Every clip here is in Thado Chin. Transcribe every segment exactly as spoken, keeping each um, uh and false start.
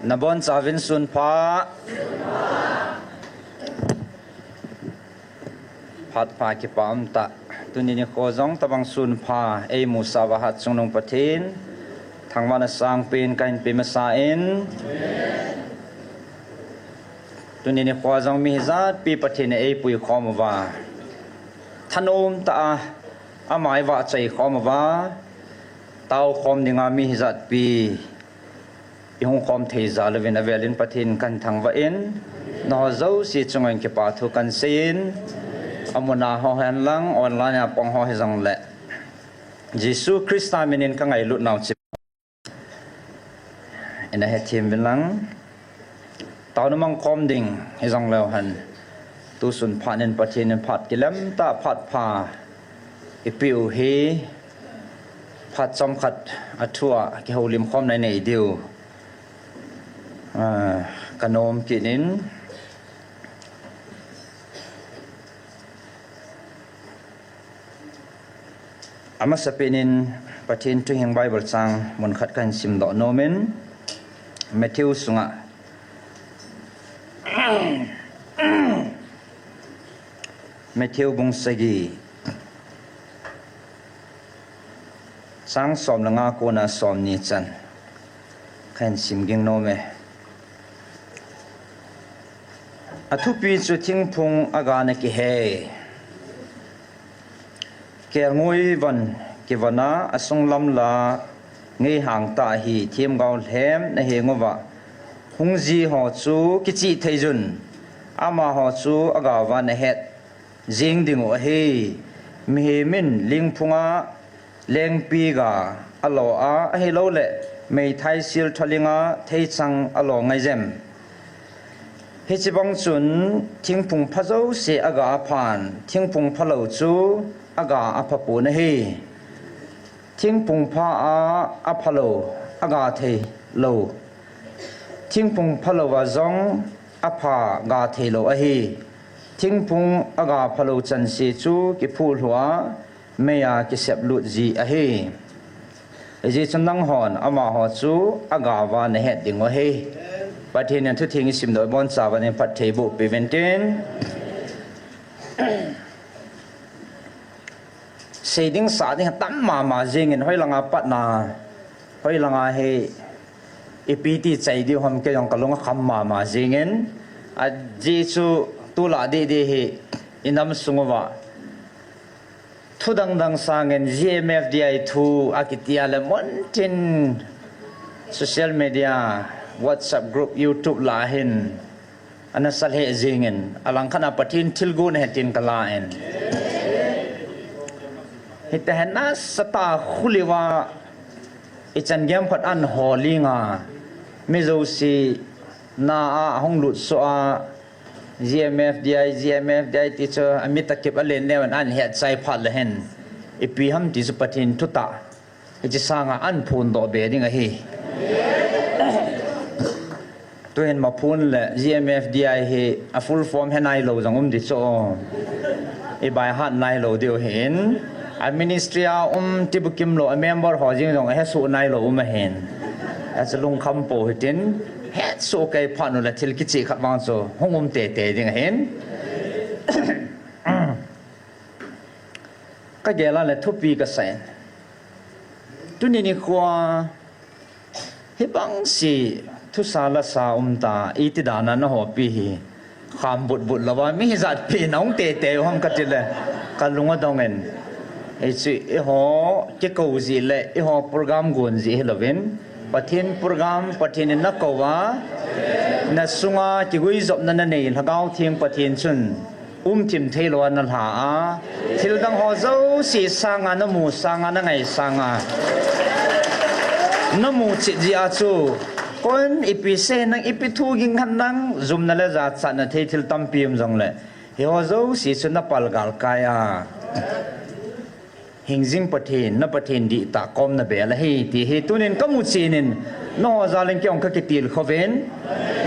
Nabonchauvin sunpha. Phat pha kipa umtah. Tuni nikho jong tabang sunpha eimusah uva Hatchungnung Pathen thangvahna sangpen kahin pe masan, tuni nikho jong mi hijatpi Pathen in eipui khom uva, thanom tah a ama ivahchoi khom uva, taokhom dinga mi hijatpi ihung khom thei jal uvin avelin Pathen kahin thangvah in, nangho jouse chunga kipa thu kahin seiyin, amun a ho henlang online a pang ho hijongle, Jesu Christa minin kangailut nau chu ina hethem uvin lang. Taona mang khom ding hijongleu hen, tusun phat in Pathen in phat kilemtah, phat pha eipeh u hi, phat chomkhat a thu a kihoulim khomna inei diu kanom kit in. Amasapen in Pathen thu hing Bible chang munkhat kahin simdoh nomin, Matthew sunga, Matthew bung sagi, chang som le nga kona somni chan kahin sim ging nome. Athupi chu thingphung aga na kihei, kelngoi von kivon a, asunglam la ngeihang tah hi themgao lhem naheng uva hung ji ho chu kichih thei jun, amaho chu agaova nahet jing dingu ahi. Mihem in lingphunga lengpi ga alo a, ahilouleh meithai sil tholinga theichang alo ngai jem? Hiche bang chun thingphung pha jouse aga aphan, thingphung phalou chu aga aphapon ahi. Thingphung pha a aphalou aga theilou, thingphung phalouva jong apha ga theilou ahi. Thingphung aga phalou chanse chu kiphuh lhua meiya kiseplut ji ahi. Hijeh chun nanghon amaho chu agava nahet dingu ahi. Pathen in thutheng isimdoh ibonchauva eiphatthei boh peh uvin tin. Sei ding sah ding atam mama jingin, hoilanga patna, hoilanga hi ipi ti chai diu ham, kei jong kalung akham mama jingin, ajeh chu tulai didi hi inam sung uva thu dangdang sangin G M F D I thu akiti a le muntin social media, WhatsApp group, YouTube lah a hin ana sa lheh jingin, alangkhat a Pathen thilgon ahi tin kala in. Hiti hin nasatah a khuliuva ichan gei khat ahin hol inga, mi jouse na a ahung lut soh a, G M F D I, G M F D I ti chu amit a kip alen neuvin ahin het chai phat le hin, ipi ham ti chu Pathen thutah hiche sanga ahin phondoh be ding ahi. Tuhin maphun le G M F D I hi a full form he nailou jong um di chu, i by heart nailou diu hin, a ministry a um tibukim lou, a member ho jeng jong ahesoh nailou um ahin. Achu lungkham pou hitin, hesoh kei phat nu le thil kicheh khat vang chu hung um teitei ding ahin. Kagel a le thupi kasah in, tuni nikho a hibang se thusa lasa um ta, iti dan a nahopi hi kham butbut louva mi hijatpi in ahung teitei u ham kati le, kalung adong in. Hichu eiho kikou jeh le eiho program gon jeh hilouvin, Pathen program, Pathen in nakou a, nasunga kiguijopna nanei Lhagao Theng Pathen chun umthim theilouva nalha a, thildang ho jouse sanga namu sanga nangai sanga namu chet jeh a chu, koiin ipi sei nang, ipi thu ging hen nang, jumna le jachatna thei thil tampi um jongle, hiho jouse chu napal galkai a, hingjing Pathen, na Pathen dihtah kom nabel ahi ti hi tunin kamu chen in, nangho jal in kei jong kakitilkhouvin,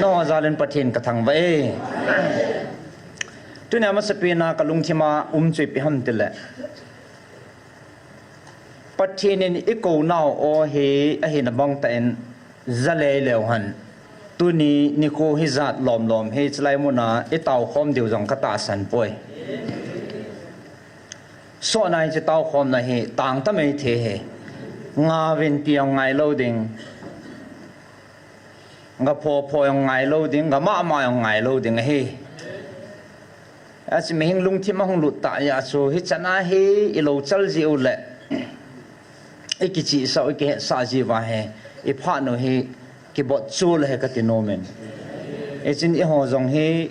nangho jal in Pathen kathangvah e. Tunia masapen a kalungthim a um chu ipi ham tile, Pathen in eikou nau aw hi ahina bang tah in jalei leu hen, Tuni nikho hijat lomlom hi chulai muna i taokhom diu jong ka tahsan poi. Sona hiche taokhomna hi tangta mai thei hi. Ngauvin ti jong ngailou ding. Ga phopho jong ngailou ding, ga mama jong ngailou ding ahi. Achu mihing lungthim ahung lut tah jeh chu hichan a hi i lou chal jiu le. I kichihsah u, i kihetsah jiu va hi, i phat u hi kibotchul ahi kati nom in. Hichun eiho jong hi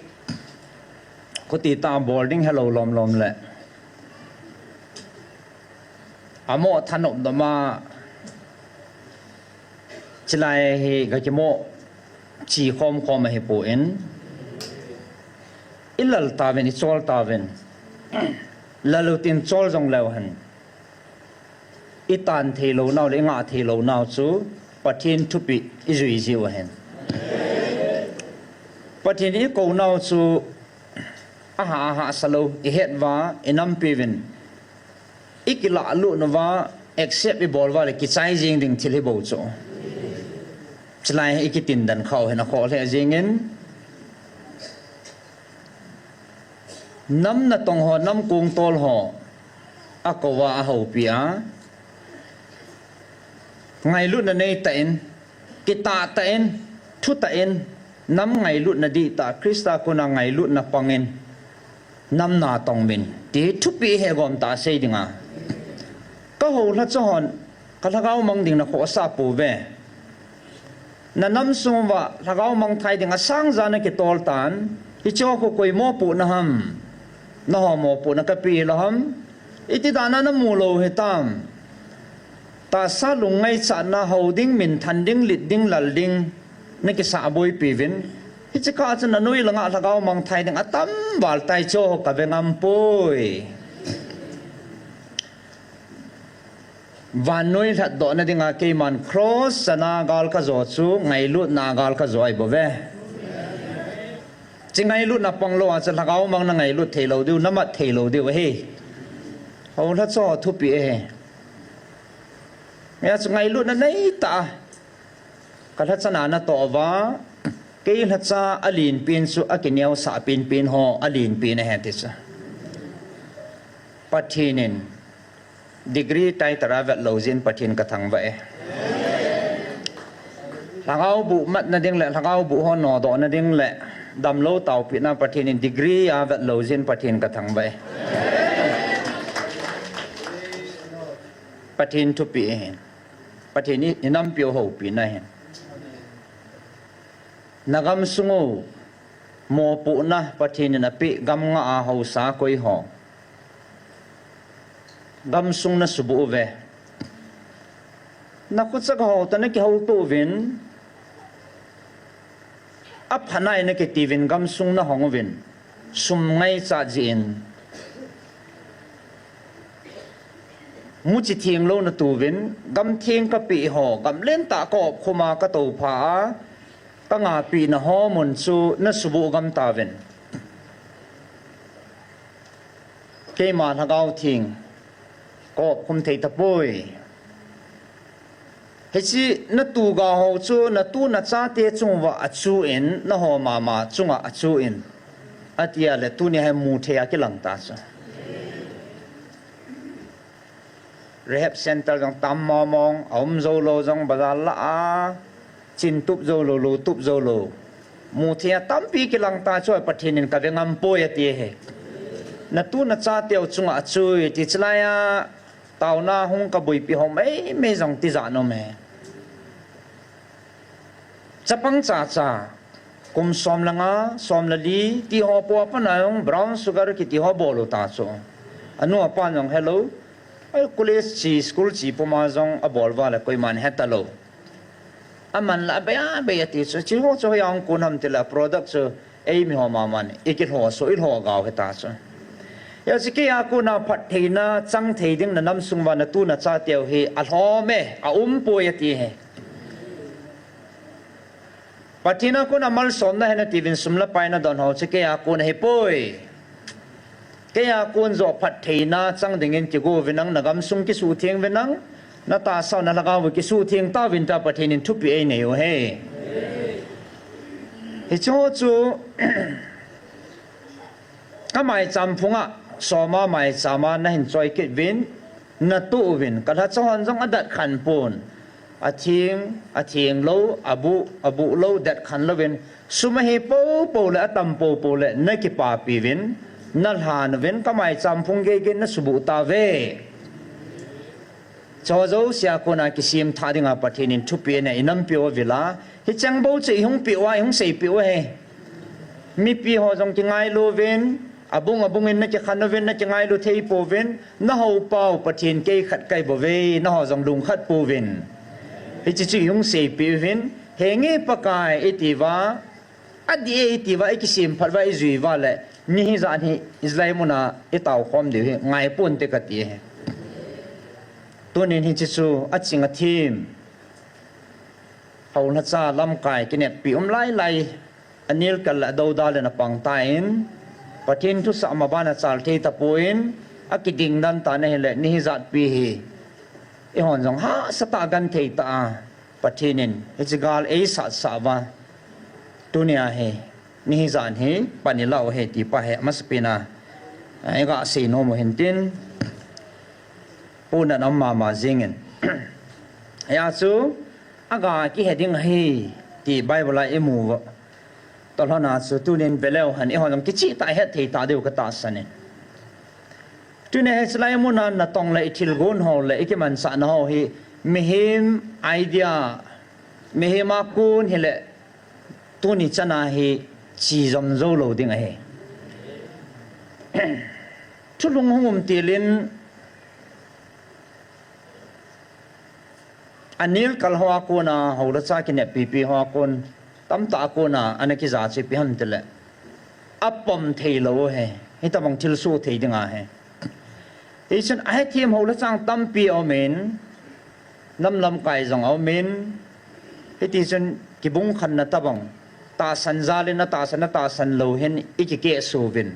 khuti tah bol ding helou lomlom le. Amo thanop doma chulai hi ga kimo chi khom khom ahi pon. I lal tauvin, i chol tauvin. Lal u tin chol jong leu hen. I tan thei lou nau le i ngah thei lou nau chu Pathen thupeh i jui jiu ahin. Pathen i kou nau chu aha aha sa lou, i het uva, i nampi uvin. I kilah lut uva, accept i bol uva le kichai jing ding thil hi bou chu. Chulai hi i kitin dan khau hin akhoh lheh jing in. Nam natong ho, nam kong tol ho, akou a, ahoupi a. Ngailutna nei tah in, kitah tah in, thu tah in, nam ngailutna dihtah, Christa kona ngailutna pang in, nam natong uvin, ti thupeh hi gom tah sei ding a. Ka houlha chu hon, ka lhagao mang ding na khohsah pouve. Na nam sung uva lhagao mangthai ding asang ja na kitol tan, hiche ho khu koi mopohna ham, na ho mopohna ka pe lou ham, iti dan a na mu lou hitam. Tahsa lungngaichatna hou ding, minthan ding, lit ding, lal ding, na kisah boipi uvin. Hiche kah chu na noi langa lhagao mangthai ding atam val tai, hiche ho ka ve ngam poi. Vannoi lhatdohna dinga keiman cross chana gal ka jo chu ngailutna gal ka jo ahi bouve. Hiche ngailutna pang lou a chu lhagao mang na ngailut thei lou diu, na mat thei lou diu ahi. Houlha chu thupeh ahi. Hia chu ngailutna nei tah a. Ka lhacha na na toh uva. Kei lhacha alen pen chu akineosah penpen ho alen pen ahi ti chu. Pathen in degree title a vet lou jeh in Pathen ka thangvah e. Lhagao boh matna ding le, lhagao boh ho nodohna ding le, damlou taopehna Pathen in degree a vet lou jeh in Pathen ka thangvah e. Pathen thupeh ahi. Pathen i, i nampi u houpina ahi. Na gamsung u mopohna Pathen in apeh gam nga a haosa koi ho. Gamsung na suboh uve. Na khucha ho toh na kihouto uvin. Apha nai na kiti uvin gamsung na hong uvin. Sum ngaichat jeh in. Muchi theng lou na tu uvin, gam theng ka peh ho, gam lentah ka opkhum a ka toupha a, ka ngahpeh na ho mun chu na suboh gam tauvin. Keima lhagao theng ka opkhum thei tapoi. Hiche na tu ga ho chu na tu na chate chung uva achu in, na ho mama chunga achu in. Atia le tuni hi mu thei a kilang ta chu. Rehab center jong tam mong mong, aum jou lou jong bazar lah a, chin tup jou lou, lou tup jou lou. Mu thei a tampi kilang ta chu, Pathen in ka ve ngam poi ati ahi. Na tu na chate u chunga achui ti chulai a, taona hung ka boipi ho mai mai jong tijat nom e. Chapang cha cha, kum som le nga, som le li, ti ho po a pat na jong brown sugar kiti ho bol u ta chu. Anu apa jong helou, ai college chi, school chi puma jong abol uva le koiman he talou. Aman la abei abei ati chu, chi ho chu hoiya hung kon ham ti le product chu, ei mi ho maman, i kilhoh so, i lhoh gau hita chu. Hijeh chun kei a kona phattheina, chang thei ding na nam sung uva na tu na chate u hi alhom e, aum poi ati ahi. Pathen a kona malsomna hina tiuvin sum le pai na don ho chu kei a kona hipoi. Kei a kon joh phattheina chang dingin kigo uvin lang, na gamsung kisuhtheng uvin lang, na tahsa u na lhagao u kisuhtheng tauvin tia Pathen in thupeh einei u ahi. Hichu chu kamaicham phunga, soma maichama nahin choi kit uvin, natoh uvin, kalhacha hon jong adat khan pon. Atheng, atheng lou, abuh, abuh lou, dat khan louvin, sum ahi popo le, atam popo le, nakipapi uvin, nalhan uvin, kamaicham phung geigei nasubuh tauve. Chujousea kona kisem tha dinga Pathen in thupeh anei, inampi u avila. Hicheng bou chu ihung peh uva, ihung seipeh u ahi. Mipi ho jong kingailu uvin, abung abung in nakikhen uvin, nakingailu thei pouvin, nahou pau Pathen kei khat kahi bouve, nangho jong lungkhat pouvin. Hiche chu ihung seipeh uvin, henge Pakai iti uva, adih e iti uva, ikisem phat uva, ijui uva le, ni hijat hi, hilai muna itao khom diu hi, ngai ponte kati ahi. Tunin hiche chu, aching athem. Houlacha lamkai kineppi um lailai, anelkal le adouda le napang tan, Pathen thusah maban achal thei tapon, akiding dan tan ahile, ni hijat pi hi. Eihon jong hahsatah a genthei tah a, Pathen in, hiche gal eisatsah uva. Tunia hi, ni hijat hi, pan ilah u ahi ti pa hi, amasapen a, iga sei nom u hintin, puna um mama jingin. Hia chu, aga kihe ding ahi, ti Bible a imu uva. Tolhona chu tunin veleu hen, eihon jong kicheh tah a het thei ta diu katahsan in. Tunia hiche lai muna natong le ithilgon ho le ikimanchahna ho hi, mihem idea, mihem a kon hile, tuni chana hi chejom jou lou ding ahi. Thulhung hung um tilin, anelkal hoa kona, houlacha kineppi pi hoa kon, tamtah a kona, ana kija chu ipi ham tile, apom thei lou ahi, hitobang thilsoh thei dinga ahi. Hichun ahethem houlacha tampi aumin, nam lamkai jong aumin, hitichun kibung khenna tobang, tahsan jal in atahsan, atahsan lou hin ikikehsoh uvin.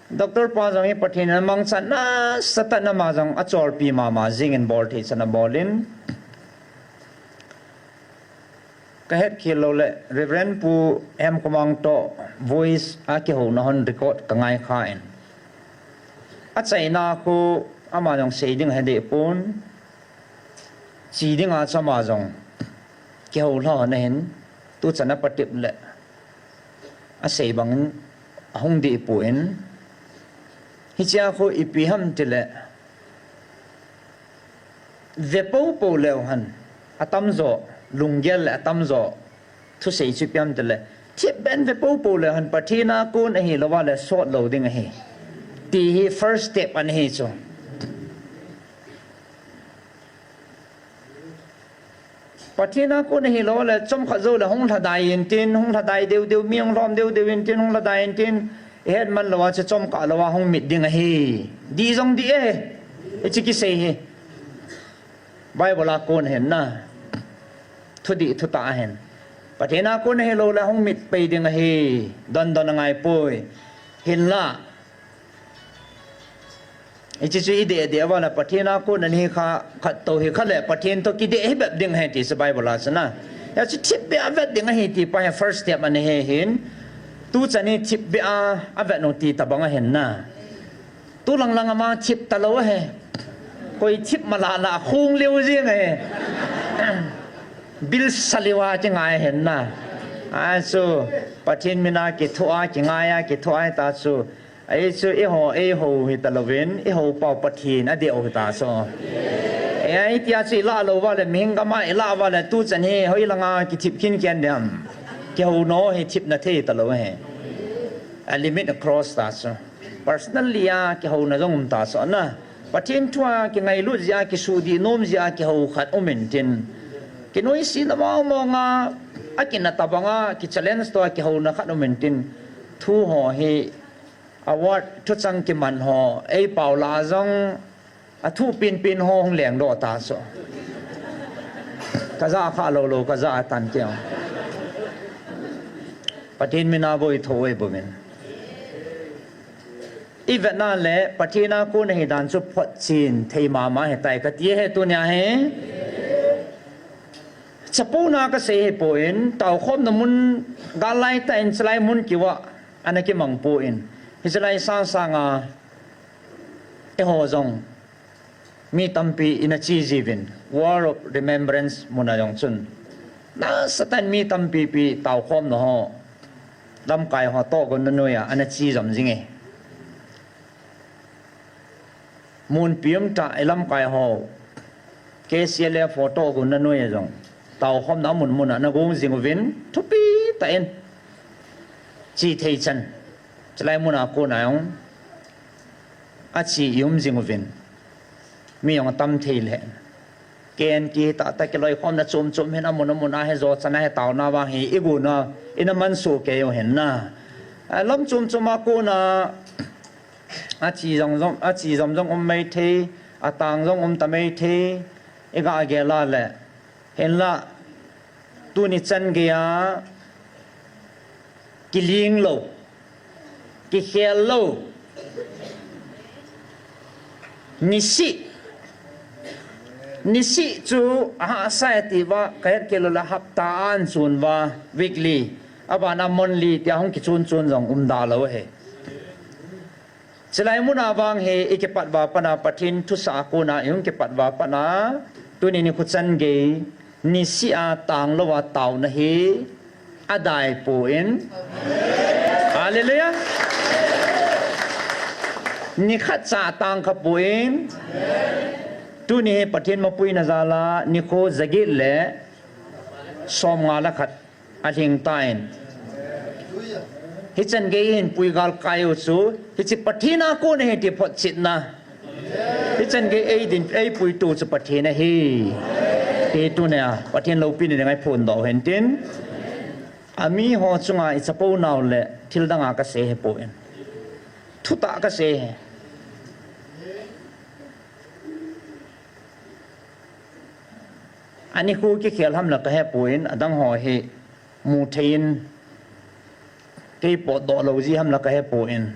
Doctor pa jong hi Pathen in amangcha nasatah in ama jong acholpi mama jingin bolthei chan abol in. Kahet khel lou le Reverend Pu Hemkomang toh voice a kihouna hon record kangaikha in. Achaina khu ama jong sei ding ahideh pon. Che dinga chu ama jong kihou lhon ahin, tuchan apatep le asei bangin ahung dehpoi. Hichea khu ipi ham tile, ve popo leu hen, atamjo, lunggel le atamjo, thusei chu ipi ham tile, thipbeh in ve popo leu hen, Pathen a kon ahilouva le sot lou ding ahi, ti hi first step ana hi chu. Pathen a kon ahilou le, chomkhat joule hung lhadai intin, hung lhadai deu deu, mi hung lhom deu deu intin, hung lhadai intin, ihet man louva chu chomkhat louva hung mit ding ahi. Dih jong dih e, hiche kisei hi. Bible a kon ahin na. Thudih thutah ahin. Pathen a kon ahilou le hung mit pei ding ahi. Don don angaipoi. Hinla. Hiche chu ideh deh uva le Pathen a kon ana hi kha, khattou hi kha le Pathen toh kideh hi bep ding ahi ti chu Bible a chu na. Hia chu thipbeh a vet ding ahi ti pa hi first step ana hi hin. Tuchan hi thipbeh a, avet u ti tobang ahin na. Tulang lang ama thip talou ahi. Koi thip malala khung leu jing ahi. Bil saliu a kingai ahin na. Achu, Pathen mina kithoa, kingaia, kithoa hita chu. Ahi chu eiho, eiho hitalouvin, ihou pau Pathen adeh u hita chu. Ahi tia chu ilah louva le, mihing gama ilah uva le, tuchan hi hoilanga kithip khin khen ding ham. Kihou nao hi thipna thei talou ahi. A limit across ta chu. Personally a kihouna jong um ta chu na. Pathen thua kingailut jeh a, kisuhdih nom jeh a kihou khat um intin. Kinoise na mong mong a, akina tobanga, kichallenge toh a kihouna khat um intin. Thu ho hi, award thuchang kiman ho, eipao lah a jong, athu penpen ho hung lengdoh ta chu. Kajah kha lou lou, kajah atan keu. Pathen mina boi tho e bouvin. Ivetna le, Pathen a kon ahi dan chu photchen thei mama ahitai kati ahi tunia hi. Chapona kasei hipon, taokhomna mun galai tah in chulai mun kiuva ana kimang pon. Hichelai sangsanga eiho jong mi tampi ina che jiuvin, Wall of Remembrance muna jong chun. Nasatah in mi tampi pi taokhomna ho, lamkai ho tohgon na noiya ana che jom jinge. Munpi umtah i lamkai ho, K C L F ho tohgon na noiya jong taokhomna mun muna na gong jing uvin, thupi tah in. Che thei chan. Chulai muna kona jong ache i um jing uvin. Mi jong atam thei le. Ken kitahtah kiloikhomna chom chom hin amun amun a hi jo chan a hi taona vang hi i guna, ina mansuh kei u hin na. A lam chom chom a kona ache jong jong, ache jom jong um mai thei, atang jong um ta mai thei, i ga gel a le. Hinla, tuni chan geiya, kiling lou, kikhel lou, nisih, nisih chu ahahsa e ti uva, kahet kei lou le hapta a ahin chon uva, weekly, abana monthly tia hung kichon chon jong um da lou ahi. Chulai muna vang hi i kipat uva pat a, Pathen thusah a kona i hung kipat uva pat a, tuni nikho chan gei, nisih a tang lou a taona hi adai pon. Hallelujah. Nikhat cha tang kha pon. Tuni hi Pathen mapuina jal a nikho jaget le somnga le khat alhing tan. Hichan gei hin pui galkai u chu, hiche Pathen a kon ahi ti photchetna. Hichan gei eidin, eipuitu chu Pathen ahi ti tunia Pathen loupina dinga i phondoh u hen tin. Amiho chunga i chaponau le thil danga kasei hipon. Thutah kasei hi. Anikho kikhel ham la kahepon, adang ho hi muthei in, kei potdoh lou ji ham la kahepon.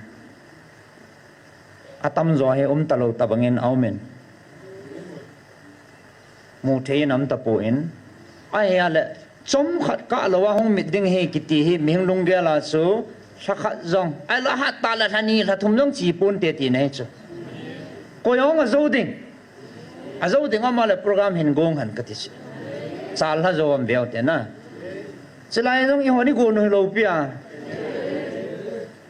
Atamjo hi umtalou tobangin aumin. Muthei in aumtapon. Ahile, chomkhat kah lou a hung mit ding ahi kiti hi, mihing lunggel a chu, lhakhat jong, ahilou ahat tah le lhani, lhathum jong che ponte tina ahi chu. Koi jong ajou ding. Ajou ding ama le program hin gong hen kati chu. Chal lha jou am veu te na. Chulai jong eiho ni gon u hilou pi a.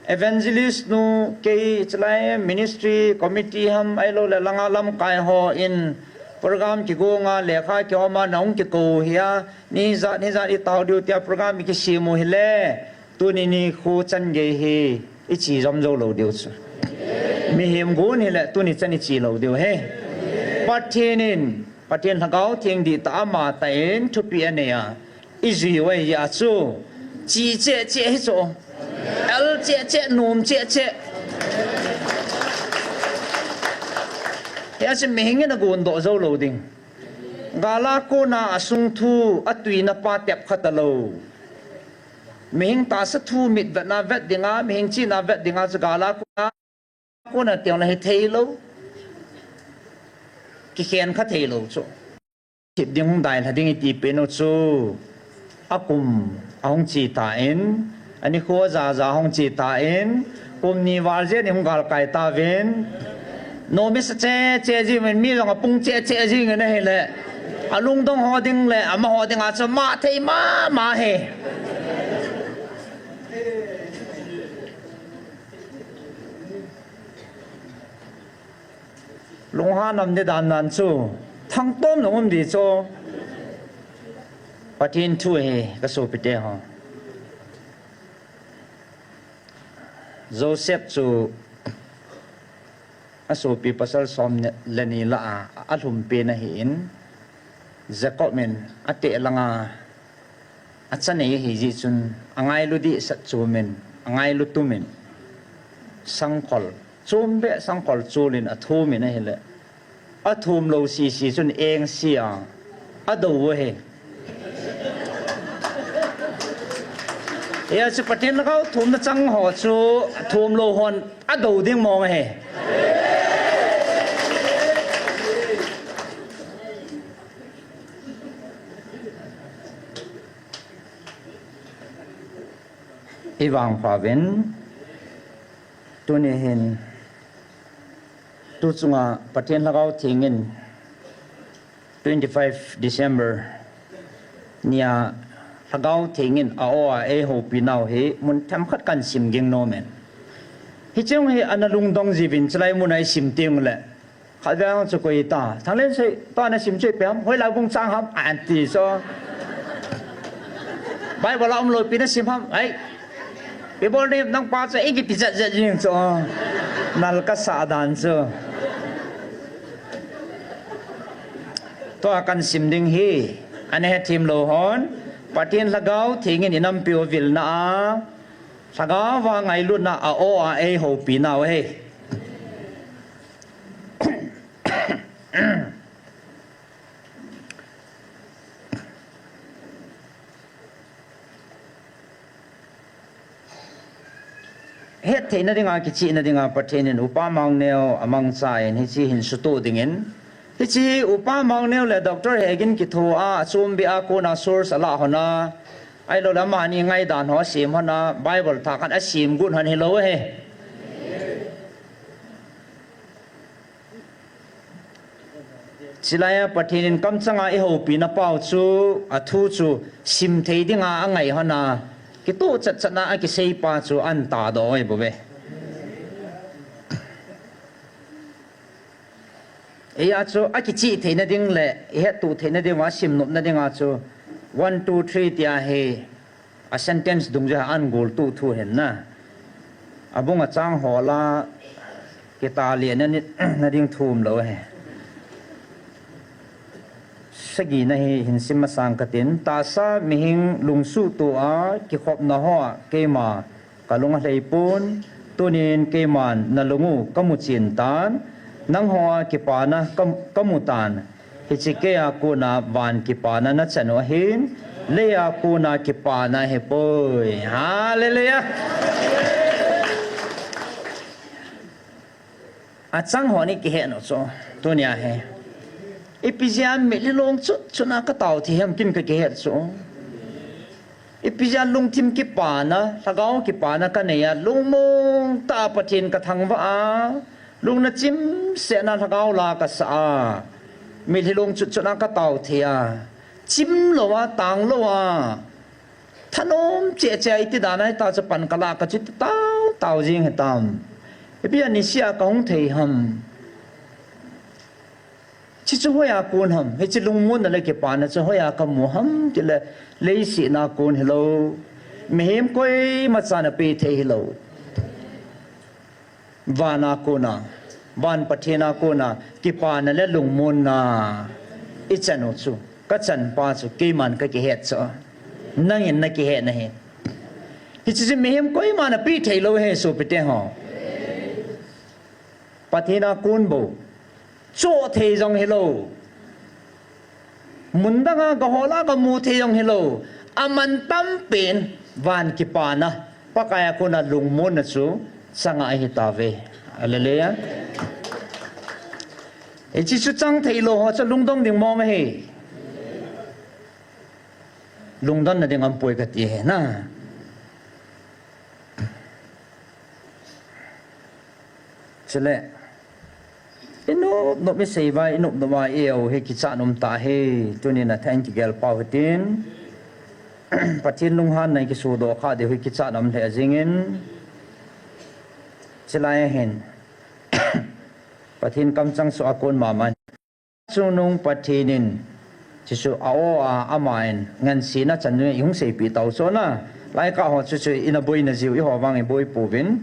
Evangelist nu kei chulai ministry committee ham ahilou le langa lamkai ho in program kigonga lekha kihoma na hung kikou hia, nijat nijat i tao diu tia program i kisem u hile. Tuni nikho chan gei hi i che jom jou lou diu chu. Mihem gon hile tuni chan i che lou diu ahi. Pathen in, Pathen Lhagao Theng dihtah a amatah in thupi anei a. I jui u ahi a chu. Che cheh cheh hi chu. El cheh cheh, nom cheh cheh. Hia chu mihing in agondoh jou lou ding. Gal a kona asungthu, atuina pa tep kha talou. Mihing tahsa thu mitvetna vet dinga, mihing chihna vet dinga chu gal a kona, kona teng le hithei lou. Kikhen kha thei lou chu. Thip ding hung dai lha ding i ti pen u chu. Akum ahung che tan, anikho aja ja ahung che tan, kum ni val jen i hung galkai tauvin. Nom i sa cheh cheh jing uvin, mi jong apung cheh cheh jing in ahile. Alungdong ho ding le, amaho dinga chu mah thei mama ahi. Lunghan um ding dan dan chu, thangtom jong um ding chu. Pathen thu ahi, ka sopite ho. Joseph chu asopi pasal som le ni lah a, alhumpi na ahin, Jacob in ateh langa, achanei ahi jeh chun, angailu dehset chom in, angailu tum in, sangkhol, chom beh sangkhol chol in athum in ahile, athum lou sisi chun engse a, adou u ahi. Hia chu Pathen Lhagao thumna chang ho chu thum lou hon adou ding mong ahi. Ei vangpha uvin, tuni hin, tu chunga Pathen Lhagao Theng in twenty-five December nia Lhagao Theng in a-o a eihoupi nau hi mun themkhat kahin sim ging nom in. Hiche hi ana lungdong jiuvin, chulai muna isim teng uleh, khatvei chu koi ta, Thanglen sei, tua nasim chu ipi ham, hoilai bung chang ham, anti chu. Bible a umlou ipi nasim ham, ai. Ipi bol nahim nangpa chu, ikiti chet chet jing chu. Nal kasah dan chu. Tua kahin sim ding hi, ana hethem lou hon, Pathen Lhagao Theng in inampiu vilna a, Lhagao a ngailutna a-o a eihoupi nau ahi. Hettheina dinga, kichihna dinga Pathen in Upa Mangneo amangchan hiche hin sutoh dingin, hiche Upa Mangneo le Doctor Hegin kithoa, achom beh a kona source alah hon a, ahilouleh amani ngaidan ho asem hon a, Bible thah khat asem got hon hilou ahi. Chulai a Pathen in kamchanga eihoupina pau chu, athu chu sim thei dinga angai hon a, kitoh chet chet a akisei pa chu ahin tahdoh ahi bouve. Eia chu akichih theina ding le ihettoh theina dinga simnopna dinga chu one, two, three tia hi a sentence dungjui a ahin goltoh thu ahin na. Abung achang ho lah a kitaleh na ni, na ding thu umlou ahi. Sagina hi hin sim masang katin, tahsa mihem lungsuhtoh a kikhopna hoa keima kalung alhai pon, tunin keiman nalung u kamu chen tan, nangho a kipana ka, kamu tan, hiche keia kona van kipana nachan u ahin, leia kona kipana ahipoi. Hallelujah. Achang hon ikihet u chu, tunia hi. Ipi jeh a mitlhi long chut chut a katao thei ham tin kakihet chu. Ipi jeh a lungthim kipana, lhagao kipana kanei a, lungmong tah a Pathen kathangvah a, lungna chimset a lhagao la kasah a, mitlhi long chut chut a katao thei a, chim lou a, tang lou a, thanom cheh cheh a iti dan a hita chu pan kalah kachu tao tao jing hitam. Ipi a nisih a kahung thei ham. Hiche chu hoiya kon ham, hiche lungmonna le kipana chu hoiya kamu ham tile, leiset a kon hilou, mihem koima chan apeh thei hilou. Van a kona, van Pathen a kona kipana le lungmonna ichan u chu, kachanpa chu keiman kakihet chu, nangin nakihet nahi. Hiche chu mihem koiman apeh thei lou ahi sopite ho. Pathen a kon bou, choh thei jong hilou, mun dang a gahol a gamu thei jong hilou, aman tampen van kipana, Pakai a kona lungmonna chu changa ahitauve. Hallelujah. Hiche chu chang thei lou ho chu lungdong ding mong ahi. Lungdonna ding aumpoi kati ahi na. Chule, inop nop isei uva, inop nop a i-eu hi kichat um tah ahi, tunin athah in kigel pau hitin. Pathen lunghanna in kisodoh kha diu hi kichat um lheh jingin. Chulai a hin, Pathen kamchang chu akon mama in. Chungnung Pathen in, hiche chu a-o a, aman ngansena chan jong ihung seipeh tau chu na. Laikah ho chu chu ina boina jiu, eiho vang iboi pouvin.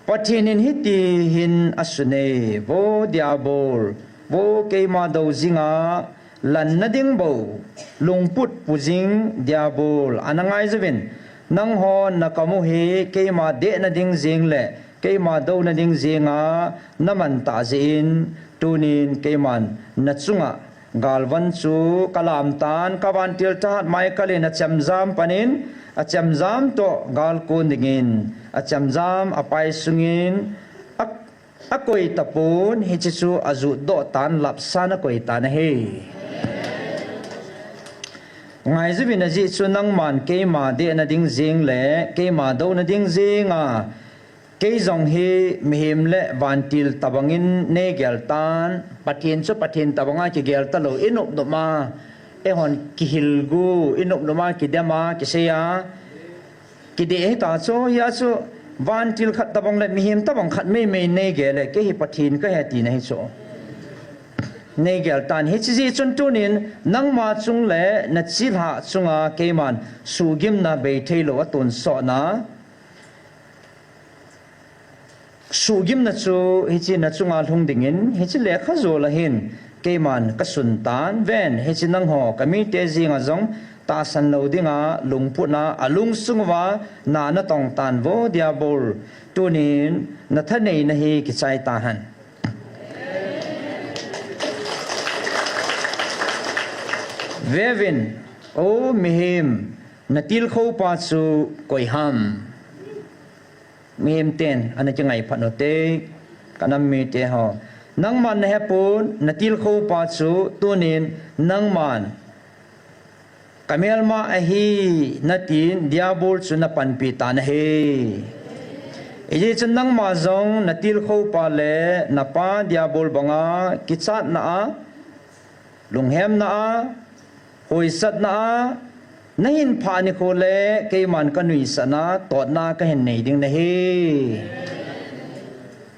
Pathen in hiti hin asun e, Vo Diabol, vo keima dou jinga lanna ding bou, lungput pu jing Diabol, ana ngai jouvin, nanghon nakam u hi keima dehna ding jeng le keima douna ding jenga naman tah jeh in, tunin keiman nachunga galvan chu kalam tan, kavantil thahat Michael in achemjam pan in, achemjam toh gal kon dingin, achemjam apai sungin, a, akoi tapon, hiche chu ajutdoh tan, lapsan akoi tan ahi. Ngaijuvin ajeh chu nangman keima dehna ding jeng le keima douna ding jenga, kei jong hi mihem le vantil tobangin neigel tan, Pathen chu Pathen tobanga kigel talou, inopnop a, eihon kihil gu, inopnop a kidem a, kisei a, kideh hita chu, hia chu vantil khat tobang le mihem tobang khat meimei neigel le, kei hi Pathen kahi tina hi chu. Neigel tan, hiche jeh chun tunin nangma chung le nachilhah chunga keiman suhgimna bei theilou atonsotna, suhgimna chu hiche nachunga lhung dingin, hiche lekha jol a hin keiman kasun tan. Ven, hiche nangho kamite jenga jong tahsan lou dinga lungputna alungsung uva na natong tan vo Diabol, tunin nathaneina hi kichai tahen. Veuvin, o mihem, natilkhoupa chu koiham? Mihem ten ana kingaiphat ute, kanam mite ho. Nangman nahepon, natilkhoupa chu tunin nangman kamelma ahi natin Diabol chu napanpi tan ahi. Hijeh chun nangma jong natilkhoupa le napa Diabol banga kichatna a, lunghemna a, hoisatna a, nahin phah nikho le keiman kanuisatna totna kahin nei ding nahi.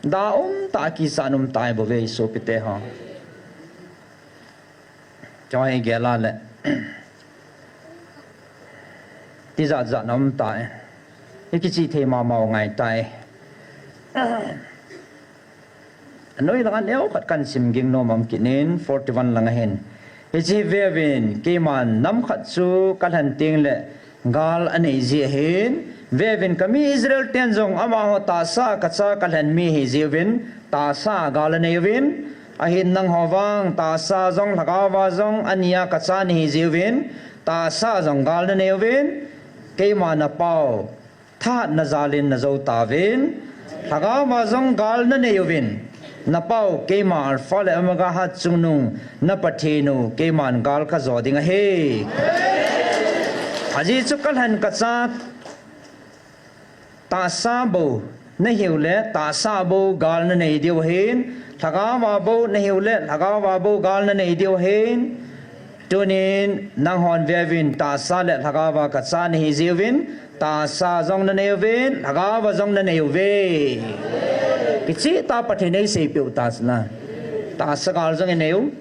Da umtah a kichat umtah bouve sopite ho. Choi gel a le tijat jat na umtah e. Ikichih thei mama u ngai tai. Anoi langa neokhat kahin sim ging nom am kit in, forty-one langa hin. Hiche veuvin, keiman nam khat chu kalhen teng le gal anei jeh ahin. Veuvin, kami Israel ten jong amaho tahsa kacha kalhen mi ahi jeh uvin, tahsa gal anei uvin. Ahin nangho vang, tahsa jong, lhagao va jong, ania kacha nahi jeh uvin, tahsa jong gal nanei uvin. Keima napao, thahatna jalin najou tauvin, lhagao va jong gal nanei uvin. Napao keima Alpha le Omega hatchungnung, na Pathen u, keiman gal kajo ding ahi. Ajeh chu kalhen kacha, tahsa bou nahiu le, tahsa bou gal nanei diu ahin, lhagao va bou nahiu le, lhagao va bou gal nanei diu ahin. Tunin nanghon veuvin, tahsa le lhagao va kacha nahi jeh uvin, tahsa jong nanei uvin, lhagao va jong nanei uve. Kicheh tah Pathen in eiseipeh u tahsa la. Tahsa gal jong inei u,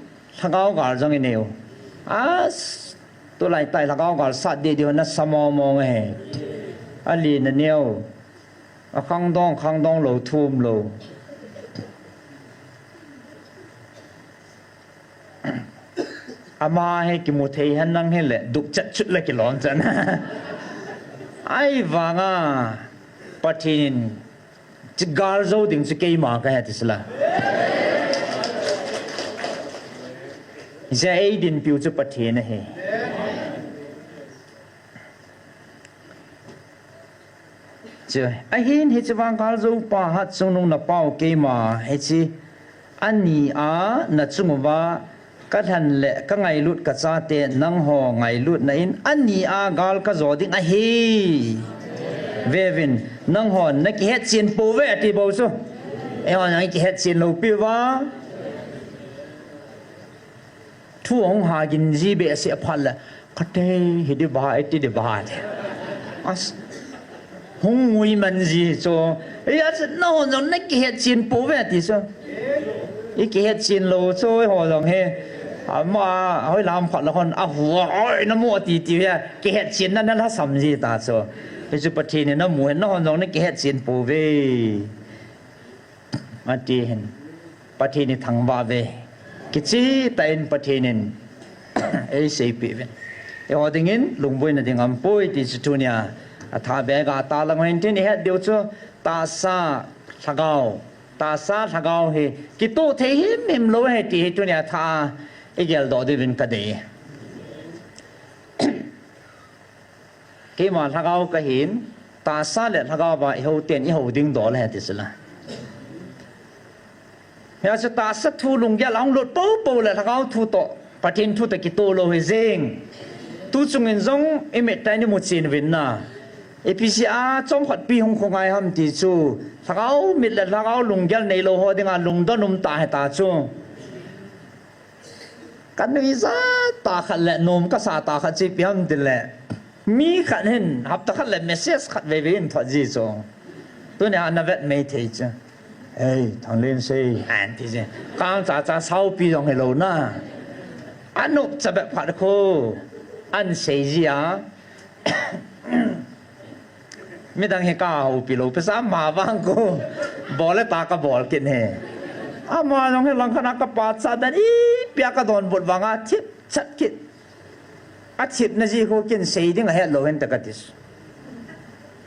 lhagao gal jong inei u. As, tulai tah lhagao gal sat deh deh ho nasa mong mong ahi. Alen aneo. Akhangdong, khangdong lou, thum lou. Ama hi kimu thei hen lang hile, dukchat chut le kilom chan. Ahivanga, Pathen in, chu gal jou ding chu keima kahi ti sila. Hijeh a eidinpiu chu Pathen ahi. Chu, ahin hiche vang galjou pa hatchungnung napao keima hiche ani a nachung uva kalhen le kangailut kachate nangho ngailutna in ani a gal kajo ding ahi. Veuvin, nanghon nakihetchen pouve ati bou chu. Eihon nakihetchen lou piuva. Thu ahung hagin ji behseh phat le, kate hi di ba, iti di ba ti. As, hung ngui man ji chu. Ei, as, nahon jong nakihetchen pouve ti chu. Ikihetchen lou chu, eiho jong hi. Ama, hoilam phat le hon, ahu, oi, namu ti ti hi, kihetchenna nalhasam ji ta chu. Hichu Pathen in namu hen, nahon jong nakihetchen pouve. Ati hin, Pathen ithangvah uve. Kicheh tah in Pathen in eiseipeh uvin. Eiho dingin lungboina ding aumpoi ti chu tunia athah beh a gah talang hen tin ihet diu chu tahsa lhagao. Tahsa lhagao hi kitoh thei himhim lou ahi ti hi tunia athah a igeldoh diuvin kadei. Keima lhagao kahin, tahsa le lhagao va ihou ten ihou ding dol ahi ti sila. Hijeh chun tahsa thu lunggel ahung lut poupou le lhagao thu toh, Pathen thu toh kitoh lou hi jeng. Tuchung in jong i mit tah in i mu chen uvin na. Ipi jeh a chomkhat pi hung khongai ham ti chu, lhagao mit le lhagao lunggel neilou ho dinga lungdon um tah ahi ta chu. Ka nui ja tah khat le nom ka sa tah khat chu ipi ham ti le, mi khat hin hapta khat le message khat veve in thot ji chu. Tunia ana vet mai thei chu. Ei, Thanglen sei, an ti chu. Kang cha cha saupi jong hilou na. Anop cha bep khat khu. An sei ji a. Midang hi ka houpi lou, pesa ma vang ko. Bol le ta ka bol kit e. Ama jong hi langkhat a ka pachat dan ipi a ka donbut vang a thip chat kit. A thipna ji khu kin sei ding ahet lou hen ta ka ti.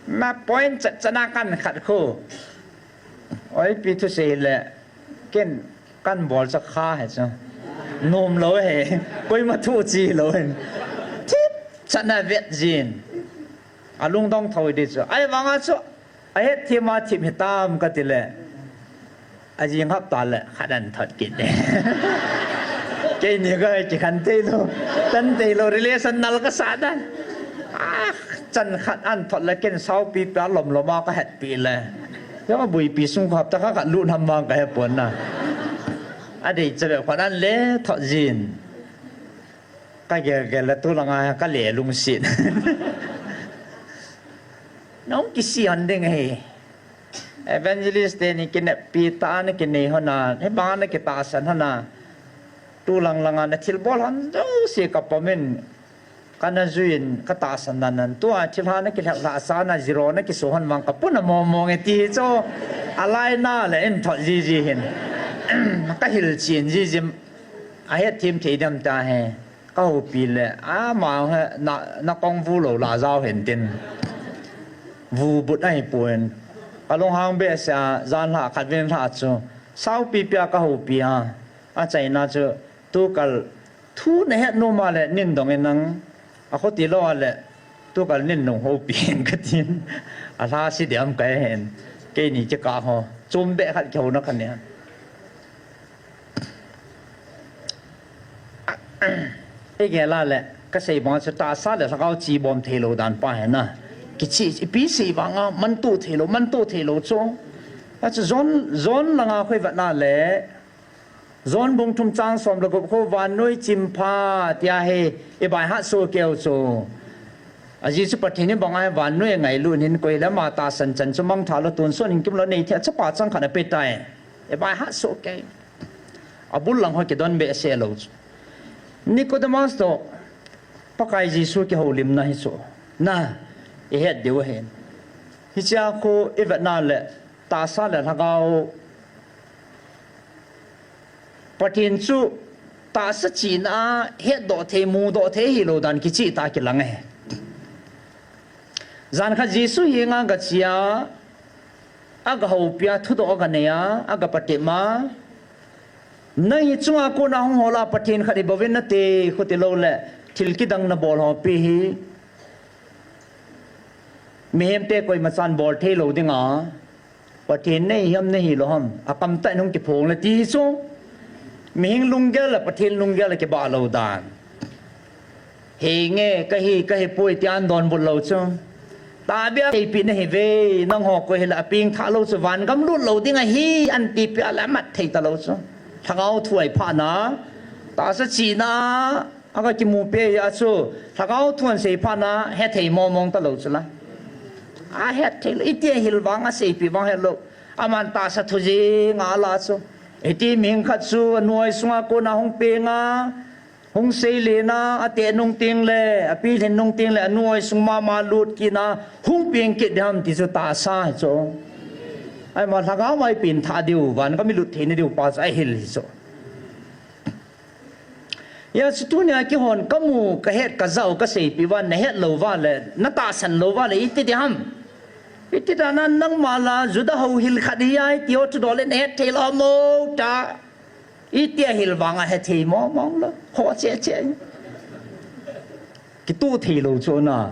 Na point chat chat na kan khat khu. Oi, pi thu sei le, ken kan bol cha kha he cha. Nom lou he, koima thu chi lou he. Thip chan a vet jin. A lungdong thoi di chu. Ahivang a chu, a het thim a thim hitam ka ti le. A jing hapta le, khat an thot kit e. Keini ka chi khan thei lou, tan thei lou, relation nal ka sa dan. Ah, chan khat an thot le ken saupi pa lom lom a ka hetpi le. Jong a buipi sung khap ta kha ka lut ham vang ka he pon na. A dei cha be khat an le thot jin. Ka gel gel le tu langa ka le lungsit. Nong kisi hon ding ahi. Evangelist teni kineppi ta na kinei hon a, hibang na kitahsan hon a. Tu lang langa na thilbol hon jouse ka pom in, ka na jui in ka tahsan nan nan. Tua thilha na kilhep lhah sa na zero na kiso hon vang ka puna mong mong e ti hi chu. A lai na le in thot ji ji hin. Ka hil chin ji ji. A het thim thei dem ta he. Ka houpi le, ama he, na, na kong vu lou la jao hen tin. Vu but ahi pon. Ka lunghang behseh a, jan lha khat ven lha chu. Saupi pia ka houpi a. A chaina chu, tu kal thu na het nom a le, nin dong in nang. A kho ti lou a le, tu kal nin nung houpi hen ka tin. A lha si diam ka hen. Keini kika ho. Chum be khat kihou na ka ne. Ei gel a le, ka sei bang chu tahsa le lhagao chi bom thei lou dan pa he na. Kichi, ipi sei bang a, man tu thei lou, man tu thei lou chu. A chu zon, zon langa khoi vat na le, zon bung thum chang som le gup khu vannoi chimpha tia he, i bai hat so keu chu. A ji chu Pathen in bang a vannoi ngailut hin koi le ama tahsan chan chu mangthah lou tun son in kim lou nei thei a chapa chang khat a pe tai. I bai hat so kei. A bul lang ho kidon behseh lou chu. Nicodemus toh, Pakai Jesu kihoulimna hi chu. Na, i het diu ahi. Hichia khu i vet na le, tahsa le lhagao. Pathen chu tahsa china a hetdoh thei, mudoh thei hilou dan kichih ta kilang e. Jan khat Jesu henga gache a, aga houpi a, thudoh aga nei a, aga patep a. Nang hi chunga kona hung hol a Pathen khat hibou vin nate, khuti lou le, thil kidang nabol ho pi hi. Mihem te koima chan bol thei lou dinga. Pathen nei hiam nei hilou ham. A kam tah in hung kiphong le ti hi chu. Mihing lunggel le Pathen lunggel le kibah lou dan. Henge, kahi, kahi poi ti an donbut lou chu. Tabia seipeh na hi ve, nangho koi hile apeng tha lou chu, van gam lut lou ding ahi, an tipeh le amat thei ta lou chu. Lhagao thu ahi phat na, tahsa china, aga kimu peh a chu, lhagao thu an sei phat na, hethei mong mong ta lou chu la. A hethei lou, iti ahil vang, aseipeh vang het lou. Aman tahsa thu jing a la chu. Iti mihing khat chu, anuai sunga kona hung peng a, Hung sei le na, ateh nung teng le, apilhin nung teng le, anu oi sung mama lut kit na, hung peng kit ding ham ti chu tahsa hi chu. Ahima lhagao mai peng tha diu, van gam ilut theina diu pa chu ahil hi chu. Hijeh chun tunia keihon kamu, kahet, kajah u, kaseipeh uva, nahet lou uva le, natahsan lou uva le, iti ding ham. Iti dan a nangma la, Juda houhil khat hi ai, ti ho thudoh le, nahet thei lou mo ta. Iti ahil vang a hethei mong mong lou. Ho che che. Kituh thei lou chu na.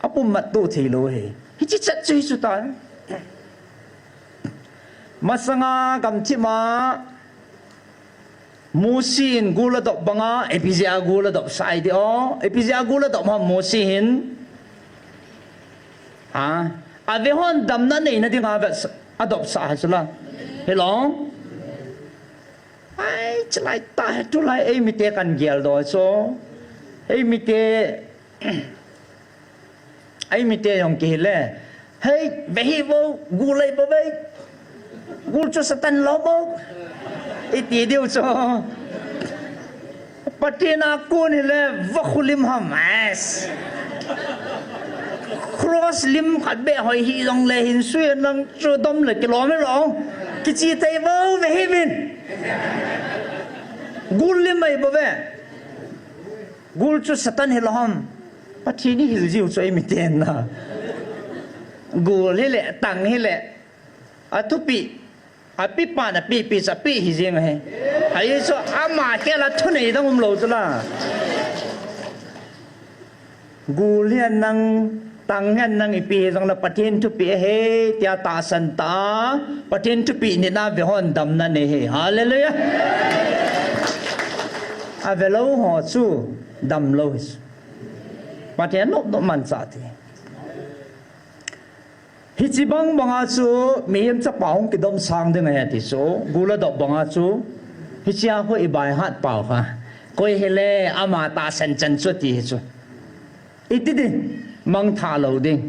Apum mat tuh thei lou hi. Hichi chat chu hi chu ta. Masanga gamthip a Mosi in gul adop banga, ipi jeh a gul adop sah ai di o, ipi jeh a gul adop ham Mosi hin. Ha? Ave hon damna neina dinga vet sa-, adop sah hai chu la. Hilou. Ai, chulai tah, tulai eimite kan gel doh chu. Eimite, eimite jong kihile. Hei, ve hih vo, gul lei bou ve. Gul chu Satan lou bou. Iti diu chu. Pathen a kon hile, vakhu lim ham, es. Cross lim khat beh hoi hih jongle hin sui nang chu dom le kilom hilou. Kichi thei bou ve hih vin. Gul lim mai bou ve. Gul chu Satan hilou ham. Pathen ihil jiu chu eimiten na. Gul hile, tang hile. Athupi. Api pan api pi cha pi hi jing ahi. Ahi chu ama khel a thunei dang umlou chu la. Gul hihen lang, tang hihen lang ipi hi jongle Pathen thupeh ahi, tia tahsan ta, Pathen thupeh nitna ve hon damna nei ahi. Hallelujah. Avelou ho chu damlou hi. Pathen nop nop manchah thei. Hiche bang banga chu mihem chapa hung kidomsang ding ahi ti chu, gul adop banga chu, hichea khu i baihat pau kha. Koi hile ama tahsan chan chu ti hi chu. Iti ding, mangthah lou ding.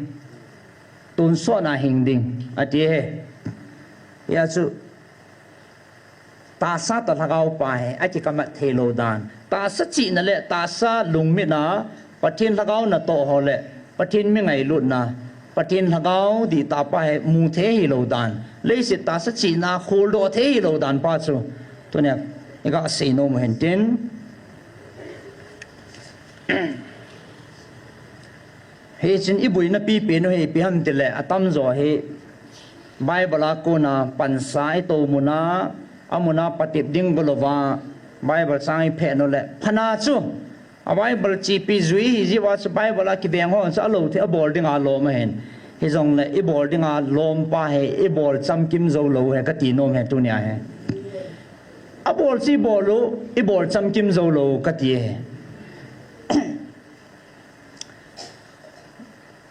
Tonsot na hing ding, ati ahi. Hia chu, tahsa toh lhagao pa hi akikamat thei lou dan. Tahsa chihna le tahsa lungmitna, Pathen lhagao natoh ho le Pathen mi ngailutna, Pathen lhagao dihtah pa hi mu thei hilou dan. Leiset tahsa chihna kholdoh thei hilou dan pa chu tunia iga seinom u hen tin. Hichun iboina pipen u hi ipi ham tile, atamjo hi Bible a kona pansa itou muna, amuna patep ding bou louva, Bible chang iphet u le, phatna chu, a Bible chepi jui hi jeh uva chu Bible a kiveng ho chu alou thei abol dinga lom ahin. Hijongle ibol dinga lom pa hi, ibol chamkim jou lou hi kati nom hi tunia hi. Abol chu ibol u, ibol chamkim jou lou kati hi.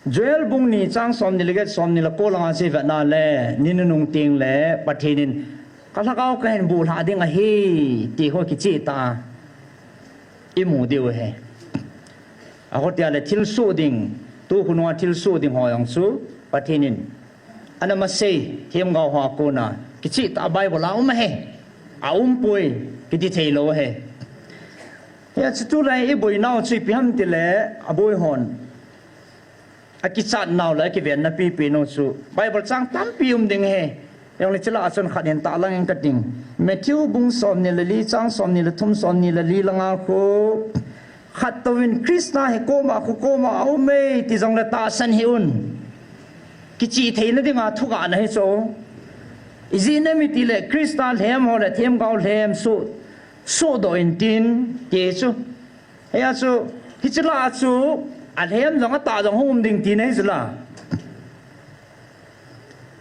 Joel bung ni chang somni le get, somni le ko langa chu ivet na le, ni nunung teng le Pathen in, ka lhagao kahin bulhah ding ahi, ti ho kicheh tah a imu diu ahi. Aho tia le thilsoh ding, tu khonunga thilsoh ding ho jong chu Pathen in ana masei, themgao ho a kona kicheh tah a Bible a um ahi. Aumpoi, kiti thei lou ahi. Hia chu tulai iboinau chu ipi ham tile, aboi hon akichatnau le akivenna pipen u chu Bible chang tampi um ding ahi. Jongle chule achun khat hin tahlang inge kating. Matthew bung somni le li, chang somni le thum, somni le li langa khu, khat touvin Christa hi koma khu koma aume ti jongle tahsan hih un. Kichih theina dinga thugahna hi chu. Ijeh inem itile Christa lhem ho le themgao lhem soh, sohdoh intin ti chu. Hia chu, hiche lah a chu, alhem jong atah jong hung um ding tina hichu la.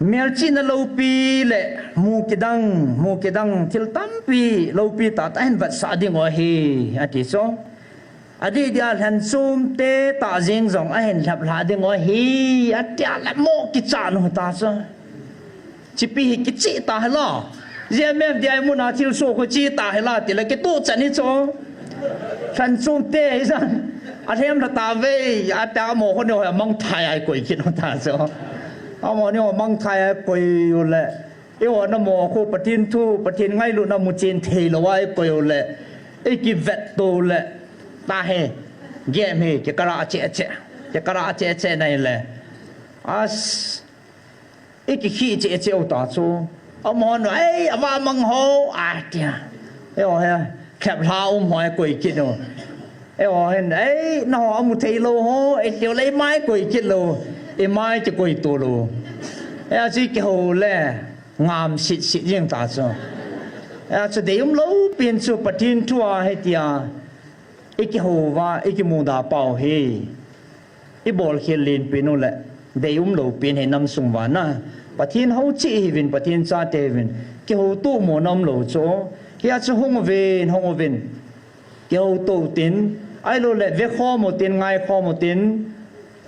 Melchihna loupi le mu kidang, mu kidang thil tampi loupi tahtah ahin vetsah dingu ahi, ati chu. Adih dia lhenchomte tah jeng jong ahin lhaplhah dingu ahi, atia le mo kichat u ta chu. Chipi hi kicheh tah hila. Jemem dia imuna thilsoh khu cheh tah hila tile kituh chan hi chu. Lhenchomte hijan. Alhem lha tave, ata mo khu ni ho mangthai a ikoi kit u ta chu. Amaho ni ho mangthai a ikoi u le. Eiho namo khu Pathen thu, Pathen ngailutna muchen thei louva ikoi u le. Ikivet to u le. Tahi. Game hi kikarah cheh cheh. Kikarah cheh cheh na hile. As. Ikikhih cheh cheh u ta chu. Amaho ni, ei, avamang ho, atia. Eiho hi, lhaplhah um ho ikoi kit u. Eiho hin, ei, naho amu thei lou ho, eiho le imai koi kit lou. Imai kikoi to lou. Hia chu ikihou le, ngam sit sit jeng ta chu. Hia chu deium loupi in chu Pathen thu a hitia. Ikihou uva, ikimuda pau hi. Ibolkhel lenpen u le, deium loupi in hi namsung uva na. Pathen hou cheh hiuvin, Pathen chate hiuvin. Kihouto mona umlou chu. Hia chu hung uvin, hung uvin. Kihouto utin, ahilouleh vekhom utin, ngaikhom utin,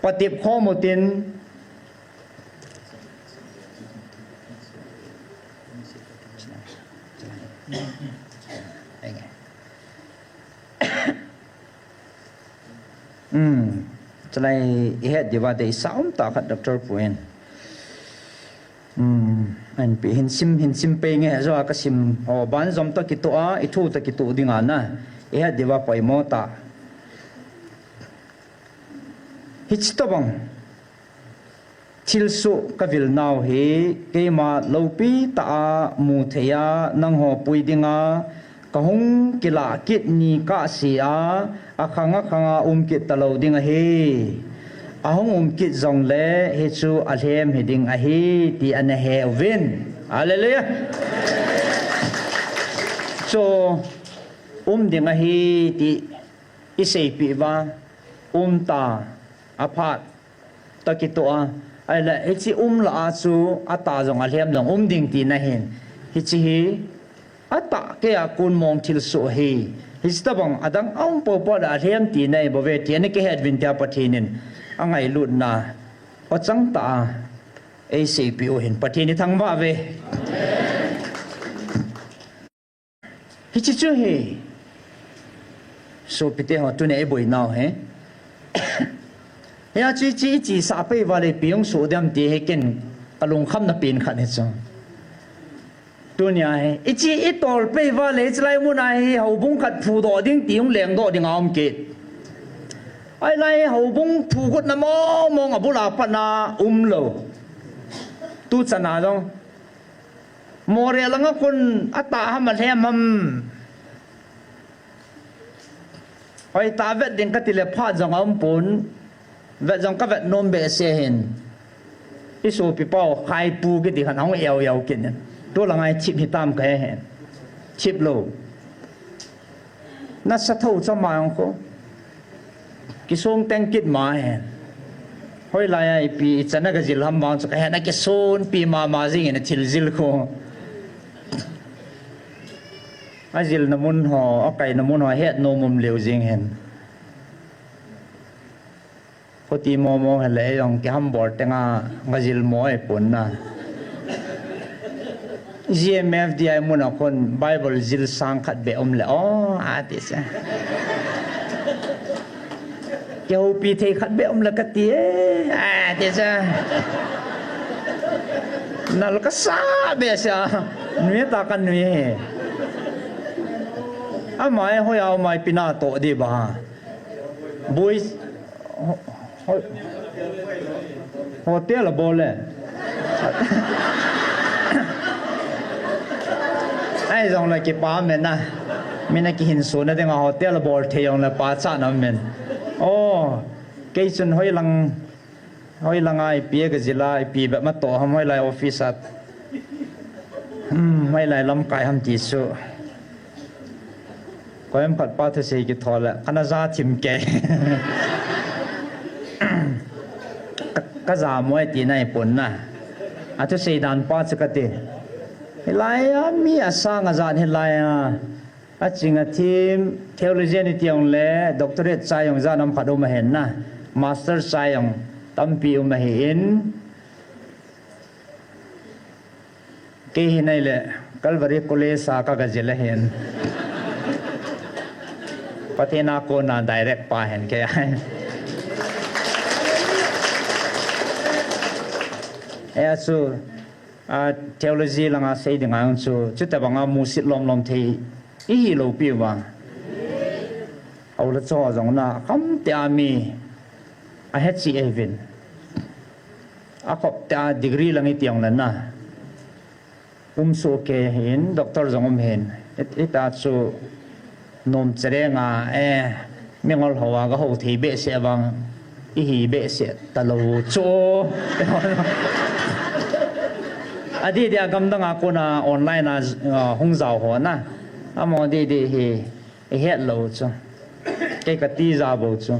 patep khom utin. Hmm. Chulai ihet diuva deisah umtah khat Doctor Pu in. Hmm. Ahin pi hin sim, hin sim pei nge, ajo a kasim ho banjom toh kitoh a, ithu toh kitoh ding ana. Ihet diuva poimo tah. Hiche tobang thilsoh kavilnau hi keima loupitah a muthei a nangho pui dinga kahung kilah kit nikah sea, akhang akhang a um kit talou ding ahi. Ahung um kit jongle hichu alhem hiding ahi ti ana he uvin. Hallelujah. Chu um ding ahi ti iseipeh uva, umta, aphat toh kitoh a, ahile hiche um lah a chu atah jong alhem jong um ding tina ahin. Hiche hi atah keiya kon mong thilsoh ahi. Hiche tobang adang aum poupou le alhem tina ahibouve ti ana kihet uvin tia Pathen in angailutna achangtah a eiseipeh u ahin. Pathen ithangvah uve. Hiche chu hi sopite ho, tunia iboinau hi. Hia chu hiche ichesah pei uva le ipi hung soh dem ti hi ken kalungkhamna pen khat hichu. Tunia hi iche itol pei uva le hichelai muna hi houbung khat phudoh ding ti hung lengdoh ding aum kit. Ahilai houbung phugotna mong mong abul a patna umlou. Tuchana jong Moreh langa kon atah ham alhem ham. Hoitah a vet ding katile phat jong aumpon. Vet jong kavet nom behseh ahin. Isopipa u Khaipu kiti khat ahung eu eu kit in. Tulanga hi thip hitam kahe hen. Thip lou. Nasa thou chama jong kho. Kisong teng kit ma hen. Hoilai a ipi ichan a kajil ham vang chu kahen, akisonpi mama jing in athil jil kho. Ajilna mun ho, akaina mun ho, het nom um leu jing hen. Khuti momo hile jong kihambol tenga kajil mo ahipon na. G M F D I muna khun Bible jil sang khat beh um le, o, ati chu. Kihoupi thei khat beh um le kati e, ati chu. Nal kasa behseh a, nui ta kanui e. Ama e, hoiya um a ipi natoh diu ba. Bui, ho-, ho-, hotel abol e. Ahijongle kipa men a. Min akihinsona dinga hotel abol thei jongle pachatna men. O, kei chun hoilang, hoilanga ipi kajil a, ipi bep matoh ham, hoilai office a. Hmm, hoilai lamkai ham ti chu. Koiham khat pa thusei kithol le, kana ja thim kei. Ka, kaja mo e tina ahipon na. Athusei dan pa chu kati. Hilai a mi asang ajat hilai a. Aching athim, theologian iti jongle, doctorate chai jong jat nam khat um ahin na. Master chai jong tampi um ahin. Kei hi naile, Calvary College a ka, kajil ahin. Pathen a kona direct pa ahin kei a. Hia chu, a, theology langa sei dinga chu, chutobanga musit lom lom thei ihi lou piu va. Aula cho jong na, khamte a mi, ahe chi e vin. Akhop te a degree lang iti jongle na. Um soh kei hin, doctor jong um hin. It, ita chu nom chereng a, eh, mingol ho a, gahou thei behseh vang, ihi behseh talou chu. Adih dih a gamdang a kona online a, ah, hung jao ho na. Amaho dih dih hi. Ihet lou chu. Kei kati ja bou chu.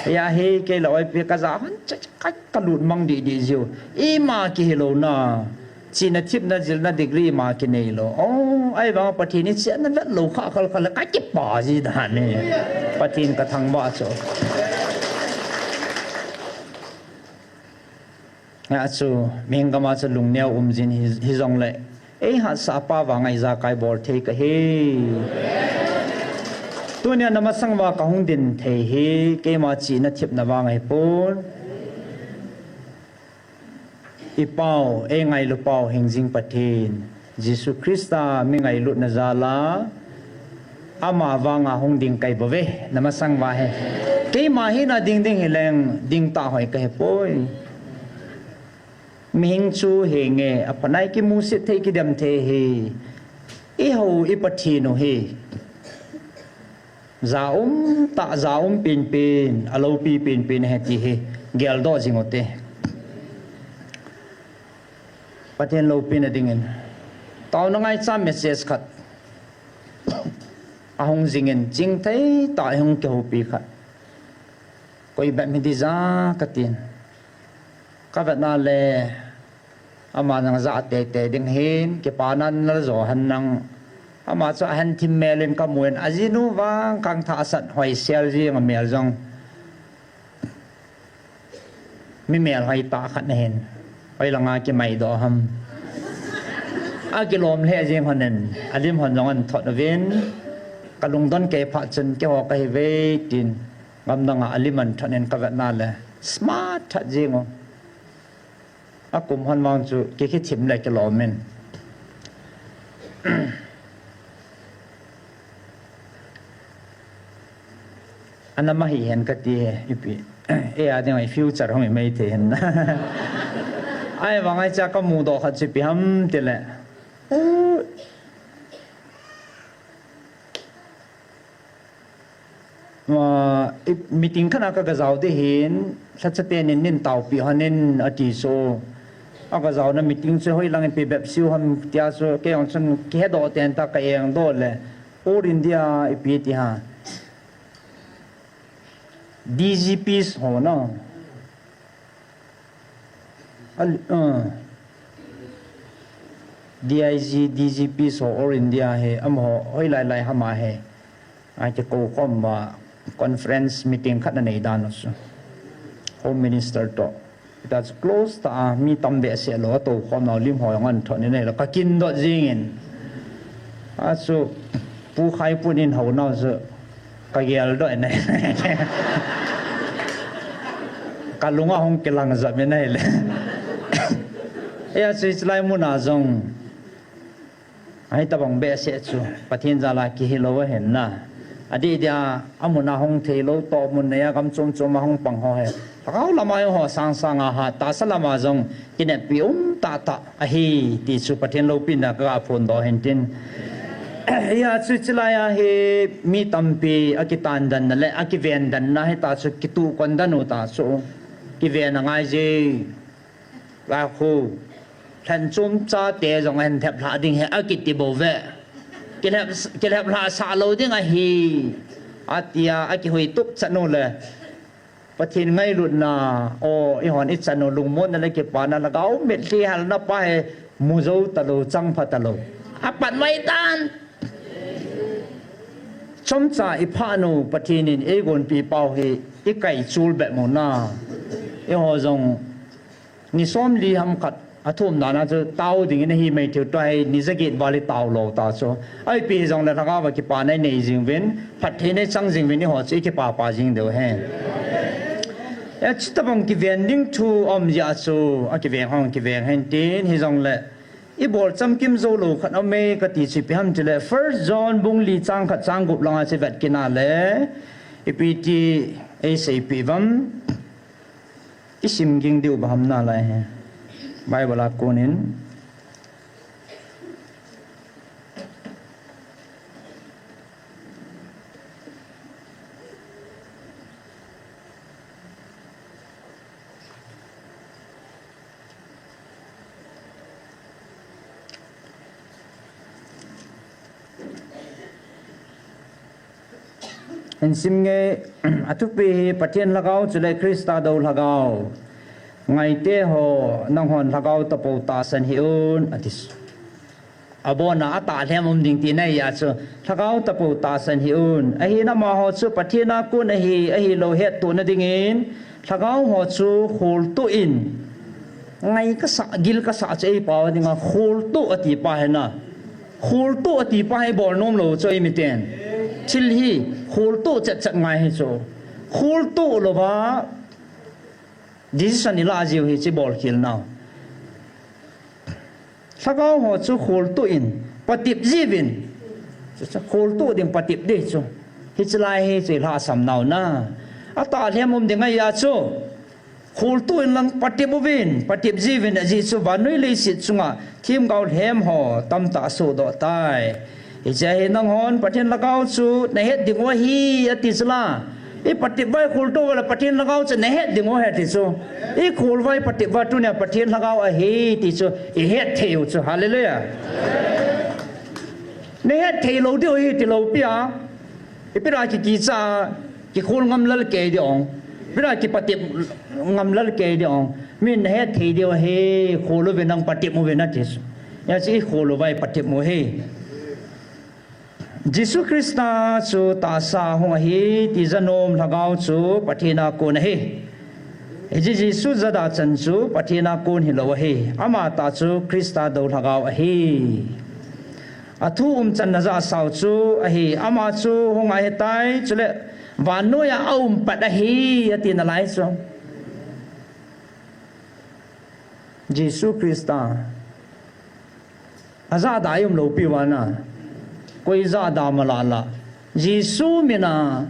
Hia hi kei la oipi kaja hon cha cha ka, kalut mang dih dih jiu. Ima kihi lou na. Chihna thipna jilna degree ima kinei lou. Oh, Ahivang Pathen ichenna vetlou kha khal khal le kakipah ji dan e. Pathen kathangvah chu. Achu, mihing gam a chu lungneo um jin hi, hijongle, eihatsah pa vang a ijakai bol thei kahi. Tunia namasang uva kahung din thei hi, keima chihna thepna vang ahipon. Ipau, eingailu pau hingjing Pathen, Jesu Christa mi ngailutna jal a, ama vang a hung ding kahi bouve, namasang uva hi. Keima hina ding ding hileng, ding tah hoi kahipoi. Mihing chu henge, aphanai kimusit thei kidem thei hi. Ihou, i Pathen u hi. Ja um tah, ja um penpen, aloupi penpen ahi ti hi, geldoh jing ute. Pathen loupina dingin. Taona ngaicha message khat. Ahung jingin, chingthei tah ahung kihoupi khat. Koi bep hiding ja katin. Kavetna le, ama nang ja teitei ding hin, kipana najo hen nang. Ama chu ahen thim mel in kamun, ajinu vang khangthah asat hoisel jing amel jong. Mi melhoi tah khat ahin. Hoilanga kimaidoh ham. Akilom lheh jing honin, alim hon jong ahin thot uvin. Kalungdon kei phat chun keiho kahiuve tin. Gamdang a alim ahin thot in kavetna le. Smart that jing u. Akum hon vang chu kikithim le kilom in. Anama hihen kati he, ipi. Eia ding a future hung imai thei hen. Ahivang a icha kamudoh khat chu ipi ham tile. Meeting khat a kagajao ding hin, lhacha tenin neitaopi honin ati chu. Agajaona meeting chu hoilang ipi bep siu ham tia chu, kei jong chun kihedoh ten ta ka engdoh le. All India ipi ti ha. D G Ps ho na. Al-, uh, D I G, D G Ps ho All India hi, amaho, hoilai lai hama hi. Akikou khom uva conference meeting khat anei dan u chu. Home Minister to. Ita chu close ta a, mi tam behseh lou, atou khom nau lim ho jong ahin thot in ahile, kakindoh jingin. Achu, Pu Khaipun in hou nau chu, kageldoh in ahile. Kalung ahung kilang jep in ahile. Eia chu hichelai mun a jong. Ahitobang behseh chu, Pathen jal a kihi lou ahin na. Adih dia, amun a hung thei lou, toh mun neiya gam chom chom a hung pang ho hi. Lhagao lama jong ho sang sang a hat, tahsa lama jong kineppi um tah tah ahi, ti chu Pathen loupina kaga phondoh hin tin. Hia chu hichelai a hi mi tampi akitandanna le akivendanna hita chu kituhkon dan u ta chu. Kiven angai je. Lakhu, lhan chomcha te jong ahin lhep lhah ding ahi akiti bouve. Kilhep, kilhep lhah sah lou ding ahi. Atia, akihui tup chan u le. Pathen ngailutna, o, eihon ichan u lungmonna le kipana lhagao mitlhi halna pa hi mu jou talou, chang pha talou. Apat mai tan. Chomcha iphat u Pathen in eigonpi pau hi ikai chul bep mo na. Eiho jong Ni somli ham khat, athum dan a chu tao ding in ahi mai thei u, tua hi ni jaget val itao lou ta chu. Ahipi hijongle lhagao a kipana inei jing uvin, phattheina ichang jing uvin, eiho chu ikipapa jing diu ahi. Hiche tobang kiven ding thu aum jeh a chu, akiveng hon kiveng hen tin, hijongle, ibol chamkim jou lou khat aume kati chu ipi ham tile, First John bung li chang khat chang gup langa chu ivet kit a le, ipi ti eiseipeh uvam. Isim ging diu ba ham nalai hi. Bible a konin. Hin sim nge, athupi hi Pathen lhagao chule Christa dou lhagao. Ngaite ho, nanghon lhagao tapou tahsan hih un, ati. Abona atah lhem um ding tina ahi a chu, Lhagao Tapu tahsan hih un. Ahin amaho chu Pathen a kon ahi, ahilou hettohna dingin, Lhagao ho chu kholtoh in, ngai kasah, gil kasah chu eipao dinga, kholtoh ati pa hi na. Kholtoh ati pa hi bol nom lou chu eimiten. Thil hi, kholtoh chetchet ngai hi chu. Kholtoh louva, decision ilah jiu hi chu bol khel nau. Lhagao ho chu kholtoh in, patep jiuvin. Chu, chu, kholtoh ding patep ding chu. Hiche lai hi chu ilhahsam nau na. Atah lhem um ding ahi a chu. Kholtoh in lang patep uvin, patep jiuvin ajeh chu vannoi leiset chunga themgao lhem ho tamtah asohdoh tai. Hiche hi nanghon Pathen Lhagao chu nahet diu ahi ati chu la. Ipatep uva ikholtoh uva le Pathen Lhagao chu nahet diu ahi ati chu. Ikhol uva ipatep uva tunia Pathen Lhagao ahi ti chu ihet thei u chu. Hallelujah. Nahet thei lou diu ahi tilou pi a. Ipi ra ki kicha, kikhol ngam lal kei diu ong. Ipi ra kipatep ngam lal kei diu ong. Min nahet thei diu ahi, khol uvin nang patep uvin ati chu. Hijeh chu ikhol uva ipatep u ahi. Jesu Christa chu tahsa hung ahi, tija nom Lhagao chu Pathen a kon ahi. Hijeh Jesu jada chan chu Pathen a kon hilou ahi. Amatah chu Christa dou Lhagao ahi. Athu umchanna jahsau chu ahi. Ama chu hung ahitai, chule vannoi a aum pat ahi, ati nalai chu. Jesu Christa. Ajahda ium lou piu va na. Koi jahda mala la. Jesu min a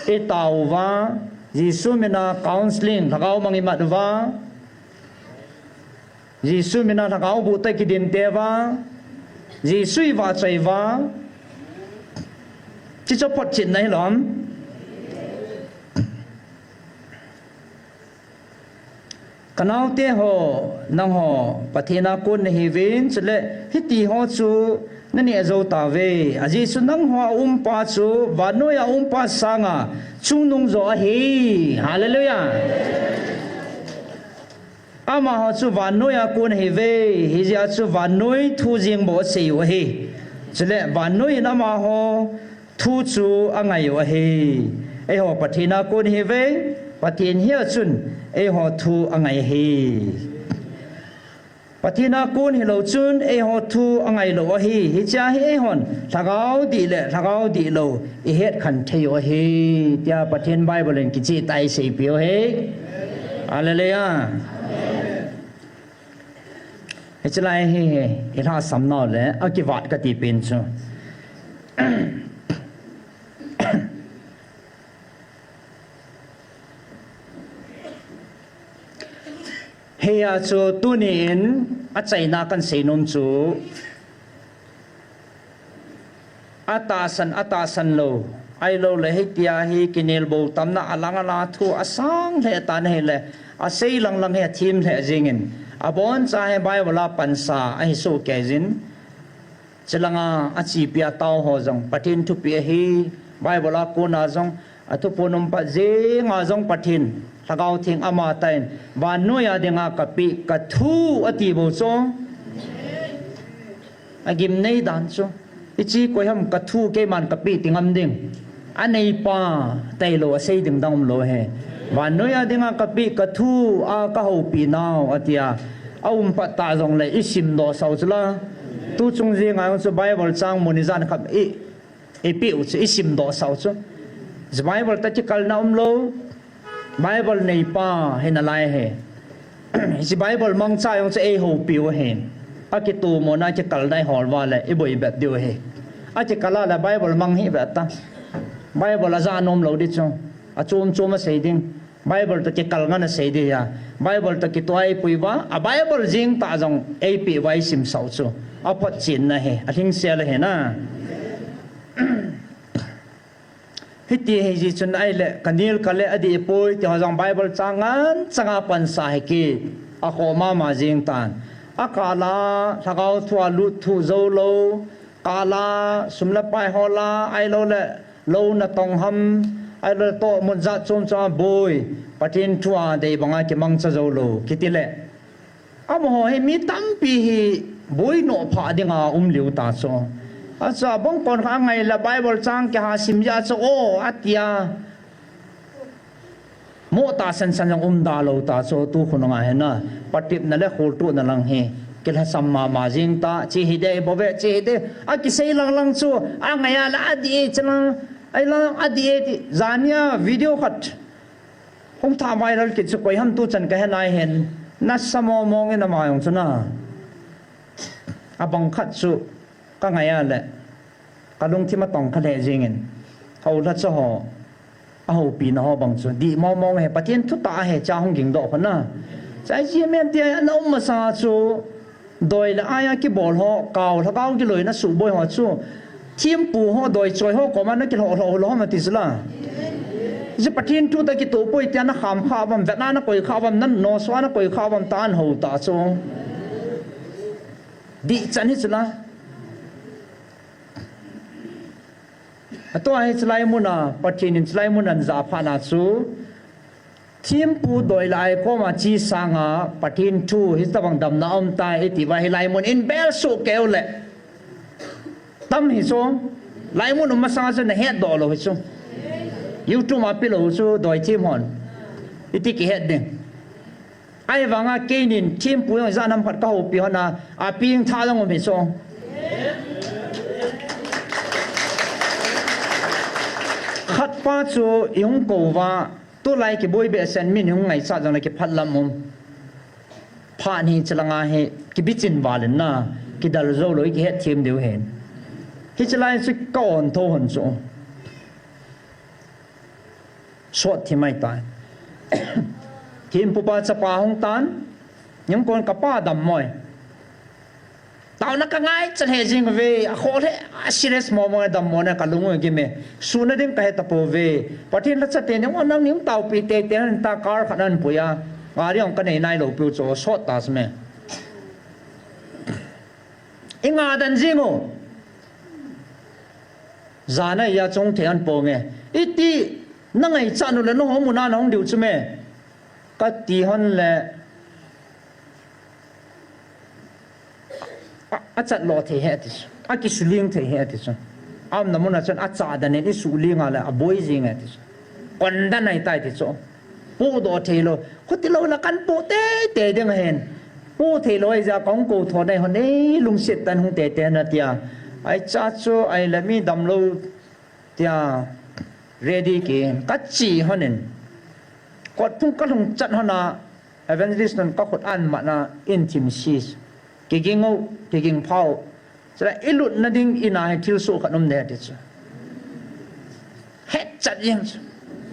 itao uva. Jesu min a counseling, Lhagao mang imat uva. Jesu min a Lhagao boh tah a kidinte uva. Jesu ivahchoi uva. Hiche chu photchetna hilou ham. Kanaote ho, nangho Pathen a kon nahiuvin, chule hiti ho chu naneh jou tauve. Ajeh chu nangho a umpa chu, vannoi a umpa sanga chungnung jo ahi. Hallelujah. Amaho chu vannoi a kon ahiuve, hijeh a chu vannoi thu jeng bou asei u ahi. Chule vannoi in amaho thu chu angai u ahi. Eiho Pathen a kon ihiuve, Pathen hi a chun eiho thu angai ahi. Pathen a kon hilou chun eiho thu angai lou ahi. Hichea hi eihon lhagao dih le lhagao dihlou ihet khen thei u ahi, tia Pathen Bible in kicheh tah a eiseipeh u ahi. Hallelujah. Hiche lai hi, hi, ilhahsam nau le, akivat kati pen chu. Hia chu tuni in achaina kahin seinom chu, atahsan, atahsan lou, ahilou le hitia hi kinelbou tamna alang alang thu asang lheh tan ahile, asei lang lang hi athem lheh jengin, aboncha hi Bible a pansa ahi sohkei jin, chulanga achepi atao ho jong Pathen thupeh ahi, Bible a kona jong athuphon um pat jenga jong Pathen Lhagao Theng amatah in, vannoi a dinga kapeh kathu ati bou chu. Agimnei dan chu. Hiche koiham kathu keiman kapeh ti ngam ding. Aneipa tailou asei ding dang umlou ahi. Vannoi a dinga kapeh kathu a kahoupi nau atia aum pat ta jongle isimdoh sah u chula. Tuchung jenga jong chu Bible chang mun ijat khat i, ipeh u chu isimdoh sah u chu. Hiche Bible toh kikalna umlou. Bible neipa hi nalai ahi. Hiche Bible mangcha jong chu eihoupiu ahi. Akitomona kikalna ihol uva le iboi bep diu ahi. Akikal a le Bible mang hih bep ta. Bible ajah nomlou ding chu. Achom chom asei ding. Bible toh kikal ngen asei ding ahi. Bible toh kitoh a eipui uva, a Bible jeng tah jong eipeh uva isimsah u chu. Aphotchenna ahi, alhingsel ahi na. Hiti hijeh chun ahile, kanel kale adih poi, tiho jong Bible chang ngen changa pansa hi kit, akhoh mama jeng tan. Akah la, lhagao thua lut thuh joulou, kah la, sum le pai hol a, ahilou le, lou natong ham, ahilou le tohmun jat chom chom a boi, Pathen thua dei banga kimangcha joulou, kiti le. Amaho hi mi tampi hi Boi noh pha dinga um liu ta chu. Acha bang kon kha ngai la Bible chang kiha sim ja chu o atia. Mo ta san san jong um da lo ta chu tu khun nga he na. Patip na le khul tu na lang he. Kila sam ma ma jing ta chi hi de bo ve chi hi de. A kisei lang lang chu a ngai a la a di e chi lang. Ai lang a di e ti zania video khat. Hung tha viral kit chu koi ham tu chan ka he nai hen. Na sa mo mong in a ma yong chu na. A bang khat chu ka ngai a le. Ka lungthim a tong kha le jing in. Hau la chu ho. A ho pi na ho bang chu. Di mo mong he Pathian thu ta he cha hung ging do kho na. Chai ji men ti a na um ma sa chu. Doi le aia kibol ho, kau, lhakau kiloi na suboi ho chu. Thimpu ho, doi choi ho, koma na kilho, lho, lho, ma ti chu la. Ji Pathian thu ta kituh poi tia na kham kha vam, vetna na koi kha vam, nan no swa na koi kha vam, tan ho ta chu. Di chan hi chu la. Atua hi chulai muna, Pathian in chulai muna an ja pha na chu. Thimpu doi lai koma chi sanga Pathian thu hi tabang damna um ta e ti va hi lai mun in bel su keu le. Tam hi chu. Lai mun um masanga chu na het do lo hi chu. YouTube a pi lo chu doi thim hon. Iti ki het ding. Ai vanga keinin thimpu jong ja nam khat ka hopi hon a, a ping tha jong um hi chu. Khat pa chu i hung ko va, tulai kiboi behseh min hung ngaichat jong le kiphat lam um. Phat hi chulanga hi kibichin val in na, kidal jou lo i kihet thim diu hin. Hi chulai chu ka on tho hon chu. Sot thim ai tai. Thimpu pa chapa hung tan, nyang kon ka pa dam moi. Tauna ka ngai chan he jing ve, a kho le, a serious mo mo dam mo na ka lung u gi me. Suna ding ka he ta po ve. Pathian la chate ne, wa nang ning tau pi te te han ta kar khat an puya. Nga ri ong ka nei nai lo piu cho sot ta sme. I nga dan jing u. Jana ya chung the an po nge. Iti na ngaichat nu le no ho muna na hung diu chu me. Ka ti hon le. A, a chat lo thei he ti chu. A kisuling thei he ti chu. Am na muna chun a cha dan in i suling a le a boi jing he ti chu. Kon dan ai tai ti chu. Pu do thei lo. Khuti lo la kan pu te te ding hen. Pu thei lo ai ja kong ko tho nai hon ei lungset tan hung te te na tia. Ai cha chu ai la mi dam lo tia. Ready ki ka chi hon in. Kot phung ka lung chat hon a. Evangelist nun ka khut an mat na in thim sis. Kiging u, kiging phau. Chule i lut na ding in a hi thil su khat um de ti chu. Het chat jeng chu.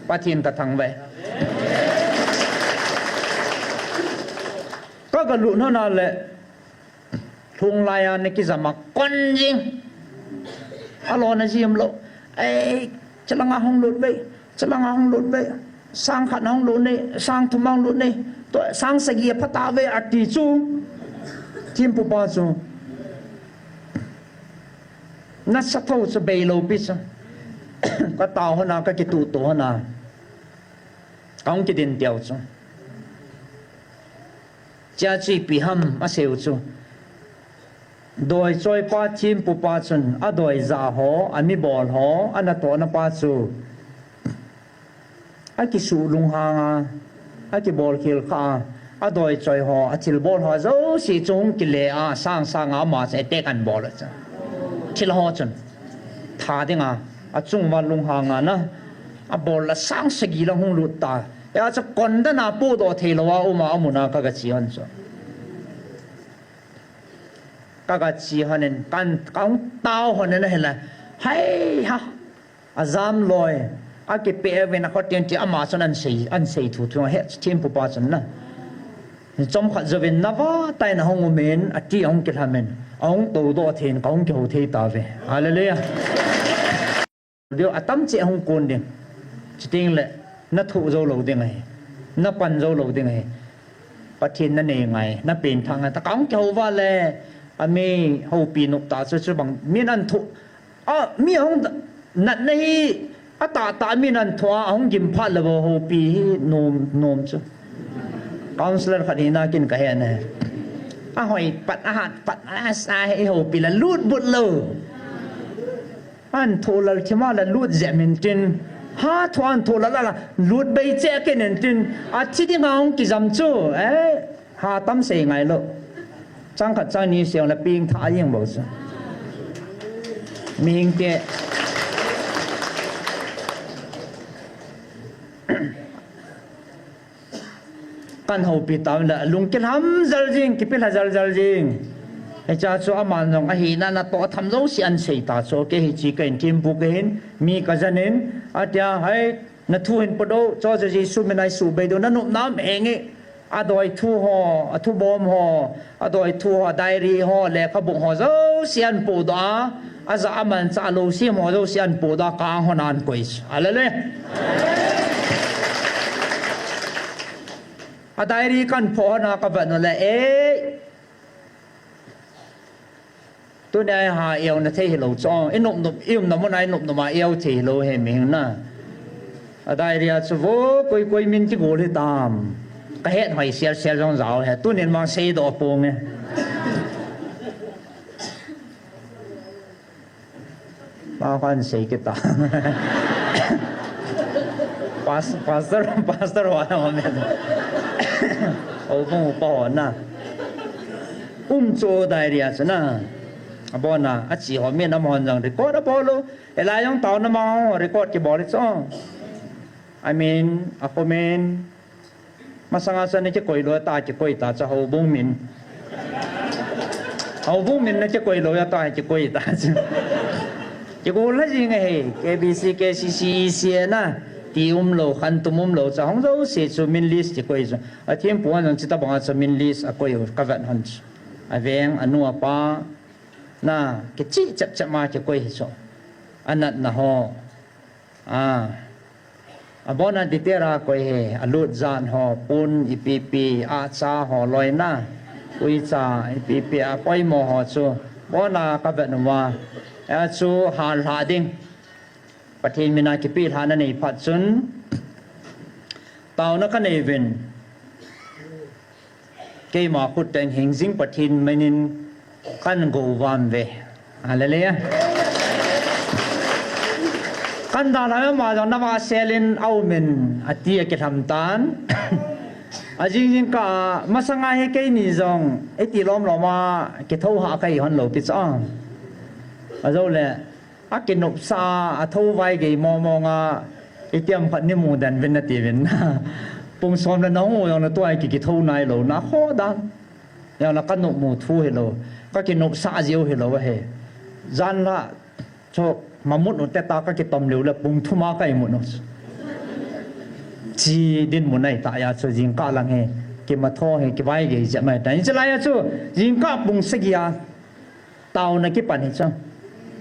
Pathian ka thang ve. Ka ga lut na na le. Lhung lai a na kijam a kon jing. A lo na jim lo. Ei, chalanga hung lut ve. Chalanga hung lut ve. Sang khat hung lut ne, sang thum hung lut ne. To sang sagi a phat a ve a ti chu. Thimpu pa chu. Na sa tho chu bei lo pi chu. Ka tao hon a, ka kitu tu hon a. Ka hung kidin tiau chu. Chia chu ipi ham a seu chu. Doi choi pa thimpu pa chun a doi ja ho, a mi bol ho, a na to na pa chu. A kisu lunghang a, a kibol khel kha a, a doi choi ho, a thil bol ho, jouse chu hung kile a, sang sang a ama chu attack an bol a chu. Thil ho chun. Tha ding a, a chung va lunghang a na, a bol la sang sagi la hung lut ta. Ya chu kon dan a pu do thei lo a um a, a mun a ka ga chi hon chu. Ka ga chi hon in, kan, ka hung tao hon in a hila. Hai ha. A jam loi, a kipe vin a khot tin ti ama chun an sei, an sei thu thu he thimpu pa chun na. Chom khat jovin na va tai na hung um in, a ti hung kilham in, a hung to do thei in, ka hung kiho thei ta ve. Hallelujah. Deu a tam che hung kun ding. Chiting le, na thu jo lo ding ahi. Na pan jo lo ding ahi. Pathian na nei ngai, na pen thang ngai. Ta ka hung kiho va le, a mi ho pi nuk ta chu chu bang, min an thu A, mi hung natna hi, a tah tah min an thua, a hung gim phat le bo ho pi hi nom, nom chu. Counselor khat hi na kin ka he na he. Ahoi pat, ahat pat, asa he ho pi la lut but lo. An tho lal thima la lut je min tin. Ha tho an tho lal la lut bei che ke nen tin. A thi ding hong ki jam chu. Eh, ha tam sei ngai lo. Chang khat chang ni siang la ping tha yeng bo chu. Ming te. Kan houpi tam la lung kilham jal jing, kipilha jal jal jing. Hicha chu aman jong ahi na na to tham lo si an sei ta chu ke hi chi ka in kim bu ke hin mi ka janin atia hai na thu hin podo cho Jesu min ai su bei do na nup nam eng e. Adoi thu ho, athu bom ho, adoi thu ho, diary ho, lekhabu ho, jouse an podoh a, aja aman cha lo si ho, jouse an podoh a, kang ho nan koi. Alele. A diary kan pho ho na ka vet no le, eh. Tuni a ha eo na thei hilou chu. I nop nop, i umna mun a i nop nop a eo thei hilou he mi hing na. A diary a chu vo koi koi min ti gol hi tam. Ka het hoi sial sial jong jao he. Tunin mang sei do pong e. Ma khan sei kita. Pas-, pastor, pastor wa na men. O pong pa ho na. Um chu diary a chu na. Abona, achi ho min am hon jong record abol lo. Elai jong tao na ma ho record kibol chu. I mean, a comment. Masanga sa na kikoi lo ta kikoi ta cha houbung min. Houbung min na kikoi lo ya ta kikoi ta cha. Kikoi la jing he, K B C, K C C, E C A na. Ti um lo, khan tum um lo cha hong jouse chu min list kikoi chu. A thim puan jong chi ta banga cha min list a koi u ka vet hon chu. A veng, a nu a pa, na, kichi chap chap ma kikoi hi chu. A nat na ho. A. Abona detail a koi he, a lut jan ho, pun, ipi pi, a cha ho, loina, ui cha, ipi pi, a poimo ho chu. Bona ka vet numa. A chu hal hla ding. Pathen mina kipi hla na nei phat chun. Tauna ka nei vin. Keima khut teng hing jing Pathen minin kan go vam ve. Hallelujah. Kan dalha ma jong na va selin aumin ati a kilham tan. A jing jing ka masanga he keini jong eti lom lom a kitho ha kai hon lo pi cha. A jo le A kinopsa a tho vai gei momo nga itiam khat ni mu dan vin na ti vin. Pung som le nong u jong na tuai ki kitho nai lo na kho dan. Jong na ka nop mu thu hi lo. Ka kinopsa jiu hi lo he. Jan la cho ma mut u te ta ka kitom liu le pung thum a ka i mut u. Chi din mu nai ta ya chu jingkah lang he. Ki ma tho he ki vai gei je mai ta. Ni chalai ya chu jingkah pung sagi a. Tauna kipan hi chu.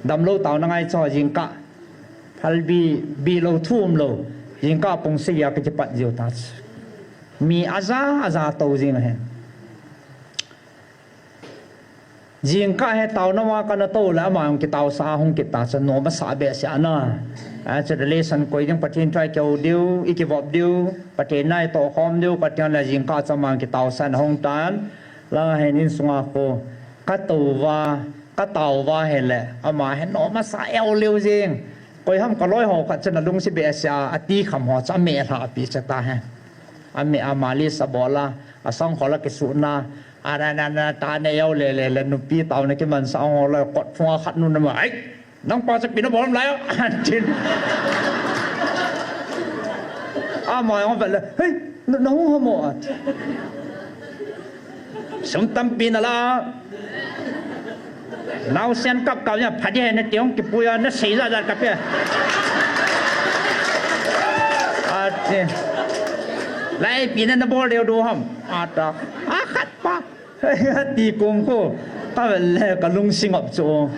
Damlou tauna ngai chu jingkah. Phalbi, bilou thum lou. Jingkah pung sagi a ka kipat jiu ta chu. Mi aja, aja tou jing ahi. Jingkah he tauna ma kana tou le ama jong kitausa hung kit ta chu nom asa behseh ana. A chu relation koi ding Pathen thu a kihou diu, i kivop diu, Pathen na i tohkhom diu, ka ti le jingkah chu ama jong kitausa na hung tan. Langa hin insunga khu ka tou va, ka tao va hile, ama hi nom asa eu leu jing. Koi ham ka loi ho khat chun alungsi behseh a, ati kham ho chu ameh lha api cha ta he. Ameh a malis abol a, asang khol a kisuhna, a na na na ta ne eu le le le nupi tauna kimansa ho loi kot phung a khat nu na ma, ai, Nang pa chu ipi na bol lai a? Tin. Ama jong vet le, "Hei, na, na hung ham o?" ati. "Sum tampi na la. Naosen kap kap nia, phat ding ahi nati hung kipui a, na sei jat jat ka pe." Ati. "Lai ipi na na bol deu du ham?" ata. A khat pa. Ti kum khu, ka vel le ka lungsi ngap chu.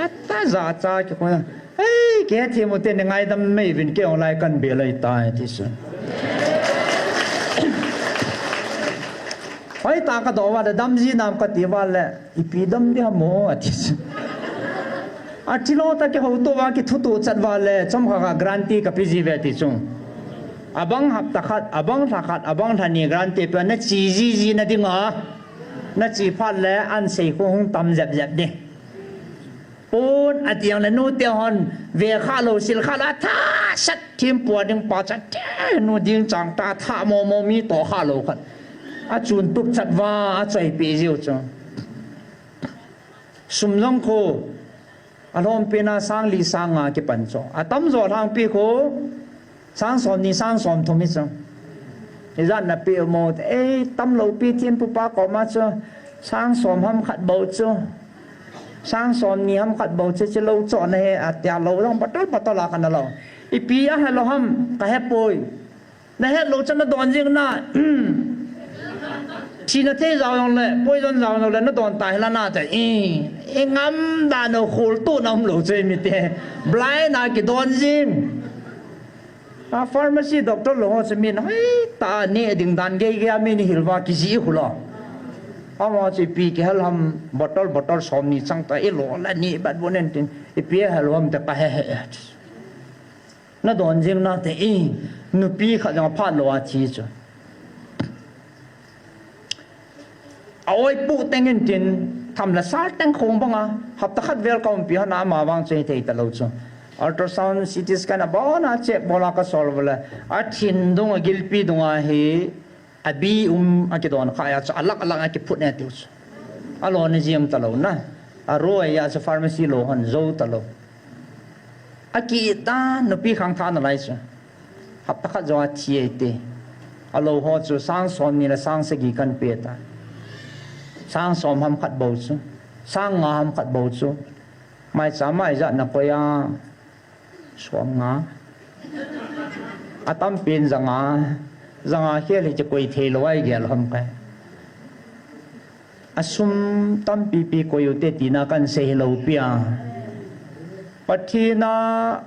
Ata ja cha ki khu. Hei, ke thi mu te ni ngaidam mei vin ke ong lai kan be lai ta ti su. Hoi ta ka do va le dam ji nam ka ti va le, ipi dam di ham o, ati su. Athi lou ta kihouto va kithuto chat va le, chomkhat khat guarantee ka pe ji ve ti chu. Abang hapta khat, abang lha khat, abang lha ni guarantee pe na chi ji ji na ding a. Na chi phat le an sei khu hung tam jep jep di. Pon ati ang le nu te hon ve kha lo sil kha lo a tha sat thim pua ding pa cha te nu ding chang ta tha mo mo mi to kha lo khat. A chun tup chat va a choi pi jiu chu. Sum jong khu a lhom pi na sang li sang nga kipan chu. A tam jo lhang pi khu sang som ni sang som thum hi chu. Ijat na pi mo ei tam lo pi thin pu pa ko ma chu sang som ham khat bo chu. Sang som ni ham khat bo chu chu lo cho na he a tia lo jong batal batal a kana lo. I pi a he lo ham ka he poi. Na het lo chan na don jing na. Thi na thei jao jong le, poison jao jong le, na don ta hila na te. I, i ngam da no khol tu na um lo che mi te. Blind na ki don jing. A pharmacy doctor lo ho che mi na. Ai, ta ni ding dan ge ge mi ni hilwa ki ji khu lo. Ama che pi ki hal ham bottle bottle som ni chang ta i lo la ni bat bonen tin. I pi hal ham te ka he he. Na don jing na te i, nupi khat jong a phat lo a thi chu. A oi pu teng in tin, tham la sar teng khong banga, hapta khat vel ka umpi hana ama vang chu thei ta lo chu. Ultrasound, C T scan a bona check bola ka sol bola, a thin dung a gilpi dung a hi, a bi um a kidon kha ya chu, a lak a lak a kiphut ne tiu chu. A lo ni jim ta lo na. A ro ya chu pharmacy lo han zo ta lo. A ki ta nupi khang tha na lai chu. Hapta khat jo a thi ei te. A lo ho chu sang som ni la sang sagi kan pe ta. Sang som ham khat bo chu. Sang nga ham khat bo chu. Mai cha mai ja na ko ya. Som nga. A tam pin za nga. Za nga khel hi chi koi thei lo ai gel ham kai. A sum tampi pi koi u te tina kan sei hi lo pia. Pathina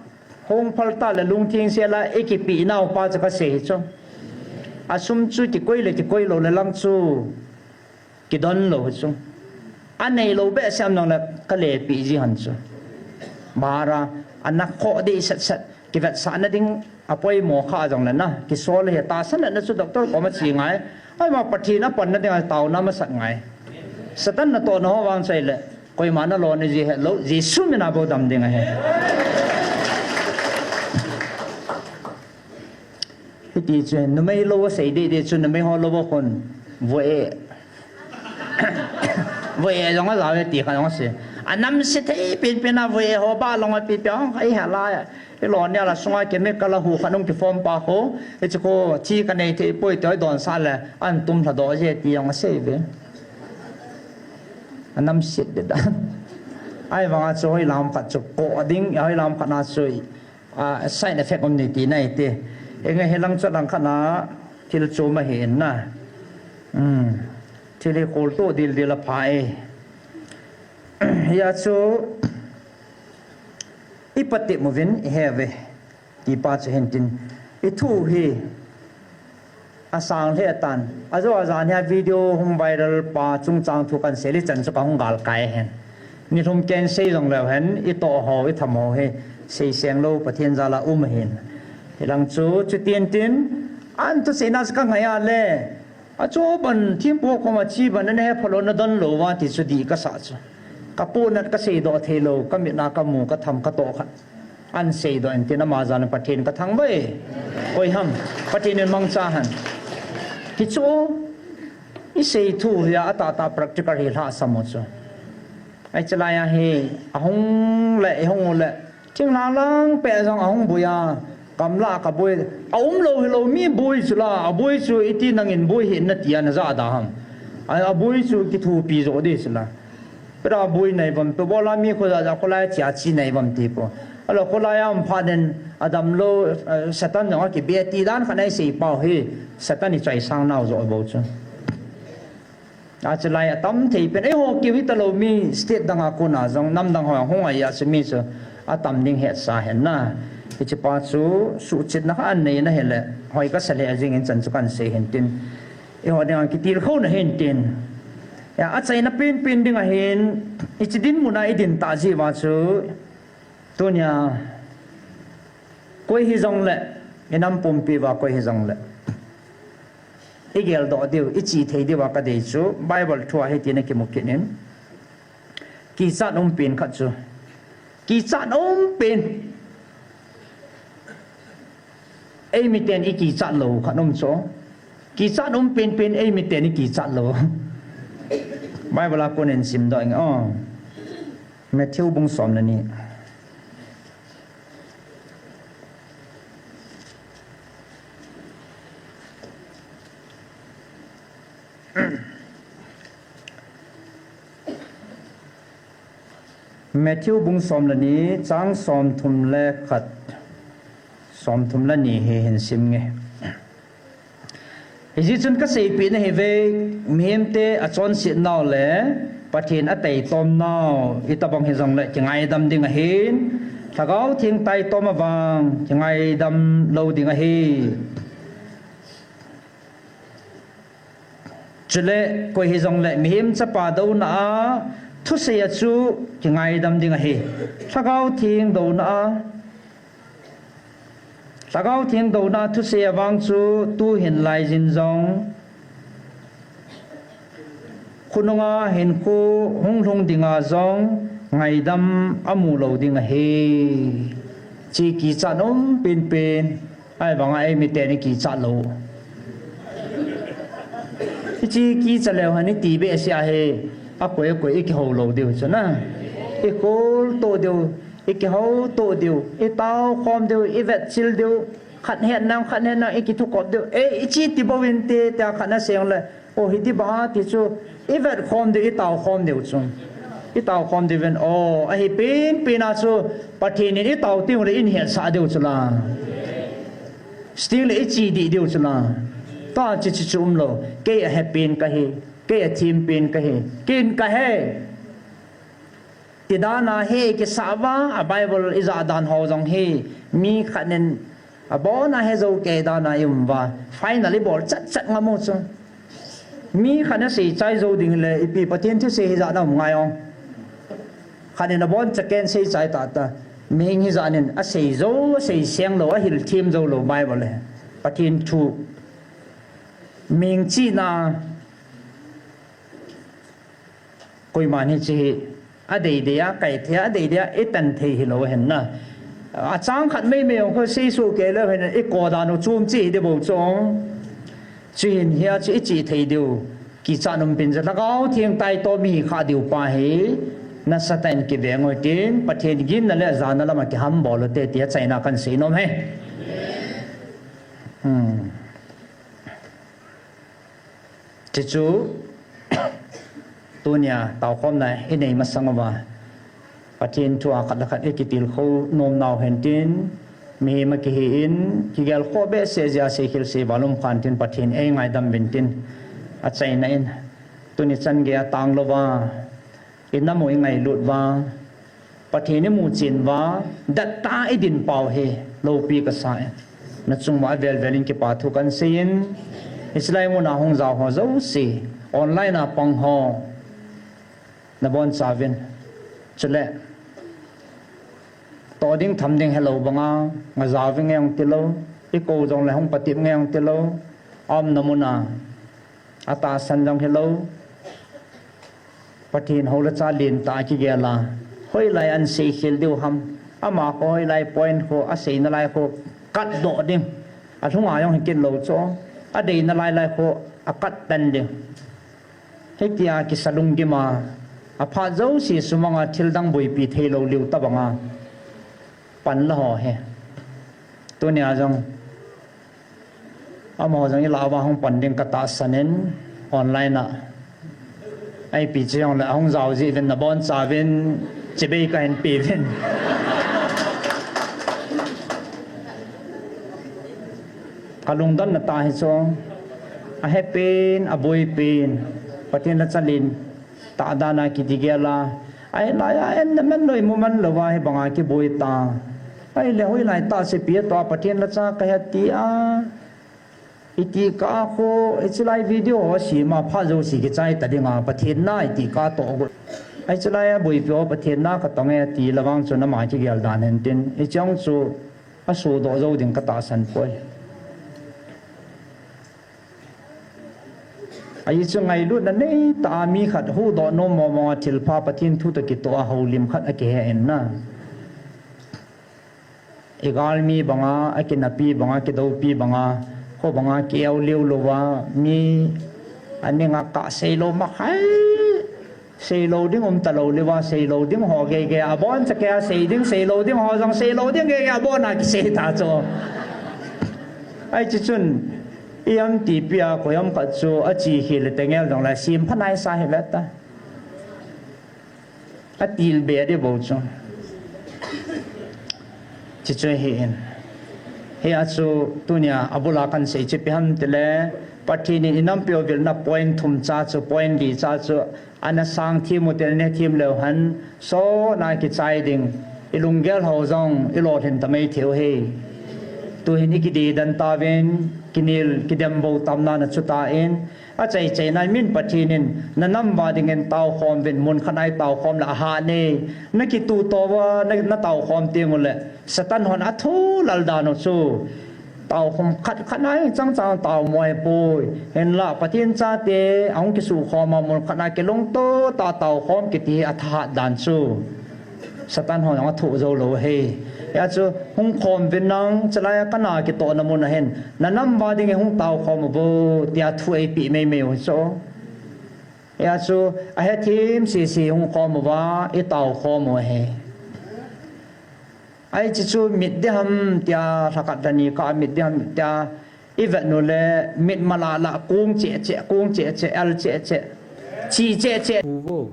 hong phal ta le lungthing se la e kipi nau pa cha ka sei hi chu. A sum chu kikoi le kikoi lo le lang chu kidon lo hi chu. A nei lo be siam nang le ka le pi ji han chu. Bara a na kho de sat sat. Kivet sa na ding a poimo kha jong le na, kisol he ta san na chu doctor koma chi ngai. Ai ma Pathen a pan na ding a tao na masat ngai. Satan na to na ho vang chai le. Koima na lo ni ji he lo, Jesu min a bo dam ding a he. Hiti chu numei lo sei de de chu numei ho lo bo khun. Vo e. Voi e jong a jao e ti kha jong a si. A nam si thei pin pin a voi e ho ba long a pi pi hong khai ha la ya. I lo nia la sunga chemical a hu kha nung ki form pa ho. I chu ko thi ka nei thei poi toi don sa le an tum hla do je ti jong a sei ve. A nam sit de da. Ai vang a chu hoi lam khat chu ko ding, hoi lam khat na chu. A, side effect um ni ti nai ti. Enga helang chu lang khana thil chu ma hi in na. Um, thil hi khol to dil dil a pha e. Hia chu i pati mu vin i he ve. Ti pa chu hin tin. I thu hi. A sang hle tan. A jo a jan hia video hung viral pa chungchang thu kan sei le chan chu ka hung gal kai hen. Ni lhum ken sei jong leu hen, i to ho, i tham ho hi, sei seng lo Pathen jal a um hin. Hilang chu, chu tin tin, an thu sei na chu ka ngai a le. A chu ban thim pu koma chi ban na he phalo na don lo va ti chu di ka sa chu. Ka pu nat ka sei do thei lo, ka mit na ka mu, ka tham ka to khat. An sei do en tin ama jan Pathen ka thangvah e. Koi ham, Pathen in mangcha hen. Hi chu, i sei thu hia a tata practical hi lhasam u chu. Ai chalai a hi, a hung le, i hung u le, thing lang lang pe jong a hung bui a, kam la ka bui, a um lo hi lo mi bui chu la, a bui chu i ti nang in bui hi na ti a na ja da ham. Ai a bui chu ki thu pi jo di chu la. Pera bui nai vam pe bola mi kho ja ja kho lai chia chi nai vam ti po. Alo kho lai am pha den adam lo, eh, Satan jong a ki be ti dan kha nai sei pau hi Satan i chai sang nau jo bo chu. A chu lai a tam thei pen ei ho ki hi ta lo mi state dang a ko na jong nam dang ho hung a ya chu mi chu a tam ding het sa hen na. Ki chi pa chu su chit na kha an nei na he le hoi ka sa le a jing in chan chu kan sei hen tin. I ho ding a ki til kho na hen tin. Ya, a chaina pen pen ding a hin, i chi din mun a i din ta ji va chu, tunia, koi hi jong le, i nam pumpi va koi hi jong le. I geldoh diu, i chi thei diu a ka dei chu, Bible thu a hiti na kimu kit in. Kichat um pen khat chu. Kichat um pen. Ei miten i kichat lou khat um chu. Kichat um pen pen ei miten i kichat lou. Bible a kon in simdoh ing. Oh. Matthew bung som le ni. Matthew bung som le ni, chang som thum le khat, som thum le ni hi hin sim nge. Hijeh chun ka seipeh na hi ve, mihemte a chonset nau le Pathen a taitom nau, i tabang hi jong le kingaidam ding ahin, Lhagao Theng taitom avang, kingaidam lou ding ahi. Chule koi hijongle mihem chapa douna a thusei a chu kingaidam ding ahi. Lhagao Theng douna a, Lhagao Theng douna a thusei avang chu tuhin laijin jong khonunga hinkho hung lhung dinga jong ngaidam amu lou ding ahi. Chi kichat um penpen. Ahivanga ei miten i kichat lou. Hiche kicha leu hen i ti behseh ahi, akoi akoi i kihou lou diu chu na. I kholtoh diu, i kihoutoh diu, i taokhom diu, i vetchil diu, khat hetnang, khat hetnang, i kithukop diu. Ei, i chi ti bou inte, tia khat na seng le. O, hiti banga ti chu, i vetkhom diu, i taokhom diu chu. I taokhom diu vin, o, ahi penpen a chu, Pathen in i tao teng le in hetsah diu chu la. Sting le i chi dih diu chu la. Tua chi chi chu umlou. Kei a hepen kahi, kei a thempen kahi, ken kahe. Ti dan a hi kisah vang a Bible i jah dan ho jong hi mi khat in abon a he jou kei dan a i um uva. Final i bol chat chat ngam u chu. Mi khat in asei chai jou ding le ipi Pathen thusei hijat na um ngai ong. Khat in abon chaken sei chai tata. Mihing hijat in asei jou, asei seng lou, ahil them jou lou Bible le. Pathen thu. Mihing chihna. Koiman hiche hi adei dei a, kai thei a, adei dei a, i tan thei hilou hen na. Achang khat mei mei ong kho sei soh kei leu hen, i ko dan u chom chi hi dei bou chu. Chuhin hia chu i chi thei diu. Kichat um pen chu Lhagao Theng taitom i hi kha diu pa hi. Nasatah in kiveng u hitin, Pathen ginna le jana lam a kihambol u hite tia chaina kan sei nom e. Hmm. Chuchu, tunia taokhomna i nei masang uva, Pathen thu a khat le khat i kitilkhou nom nau hen tin, mihem a kihi in, kigelkhoh behseh jeh a seikhel seival um khan tin, Pathen ei ngaidam uvin tin, achaina in, tuni chan gei a tang louva, i nam u i ngailut uva, Pathen i muchen uva, dattah a i din pau hi, loupi kasa e. Na chung uva avel vel in kipa thu kan sei in, hiche lai mun a hung jao ho jouse, online a pang ho, nabonchauvin. Chule, toh ding tham ding helou banga, nga jao vinge ong tilou, i kou jongle hung patep nge ong tilou, aumna mun a, atahsan jong hilou. Pathen hou le cha lentah a kigel a, hoilai a seikhel diu ham, ama kho hoilai point kho, asei nalai kho, katdoh ding. Alhung a jong hikit lou chu, adei nalai lai kho, akat tan ding. Hitia kisa lunggim a, aphat jouse sumang a thildang boipi theilou liu tobang a, pan la ho hi. Tunia jong, amaho jong i lah uva hung pan ding ka tahsan in online a. Ipi chu jongle ahung jao jeh uvin nabonchauvin chibai kahin pe uvin. Ka lungdonna tah hi chu ahepen, aboipen, Pathen la chalin tah dan a kiti gel a. Ahilai a, en na man lou, imu man lou a, hibanga kiboi ta. Ahile hoilai tah sepi a toh a Pathen la cha kahi ati a. Iti kah a kho, hiche lai video ho sema phat jouse kichai ta dinga, Pathen na iti kah a toh got. Hiche lai a boipi ho Pathen na katong e ati la vang chun ama kigel dan hen tin. Hiche jong chu asodoh jou ding ka tahsan poi. Ajeh chu ngailutna neitah a mi khat huhdoh nom mong mong a thilpha Pathen thu toh kitoh a houlim khat akihe in na. Igalmi banga, akinapi banga, kidoupi banga, kho banga kieu liu louva, mi aninga kah seilou makhai, seilou ding um talou liuva, seilou ding ho geigei abon chakei a sei ding, seilou ding ho jong seilou ding geigei abon a kisei ta chu. Ahi, chuchun, iam tipia, koiham khat chu, achi khel le tengel jongle, sim phanai sa hi veta. Atil be ding bou chu. Chuchu hi in. Hia chu tunia abula kahin sei chu ipi ham tile, Pathen in inampi u vilna point thum cha chu, point li cha chu, ana sang them u tile ne them leu hen, sot na kichai ding, ilunggel ho jong ilolhin ta mai thei u hi. Tuhin ikidedan tauvin, kinel, kidem bou tamna na chu tan, achaichaina min Pathen in, nanam uva dingin taokhom uvin, mun khat a itaokhom le ahah e, nakituto uva, na, nataokhom teng ule, Satan hon athu lal dan u chu. Taokhom khat khat a chang chang tao mo ahipoi. Hinla Pathen chate, ahung kisukhom a mun khat a kilungto tah a taokhom kiti hi athahat dan chu. Satan hon athu jou lou ahi. Hia chu hung khom uvin nang, chulai a kana kitohna mun a hin, nanam uva dingin hung taokhom uvo, tia thu eipeh meimei u chu. Hia chu ahethem sese hung khom uva, itaokhom u ahi. Ahi, chuchu mit ding ham tia, lhakhat lhani kah mit ding ham tia, ivet u le mit malala kung cheh cheh, kung cheh cheh, al cheh cheh, chi cheh cheh. Uvo.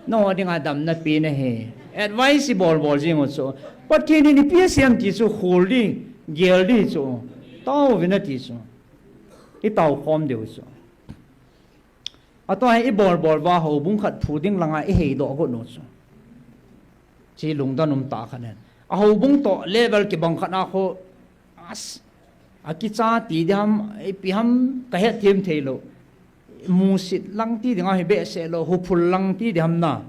Nangho dinga damna pen ahi. Advice ibol bol jing u chu, Pathen in ipi asei ham ti chu khol ding, gel ding chu. Tao uvin ati chu. Itaokhom diu chu. Atua hi ibol bol uva houbung khat phu ding langa iheidoh got u chu. Chi lungdon um tah khat ahi. A houbung toh level kibang khat a kho, as, akicha ti ding ham, ipi ham kahet them thei lou. Musit lang ti ding ahi behseh lou, huphul lang ti ding ham na.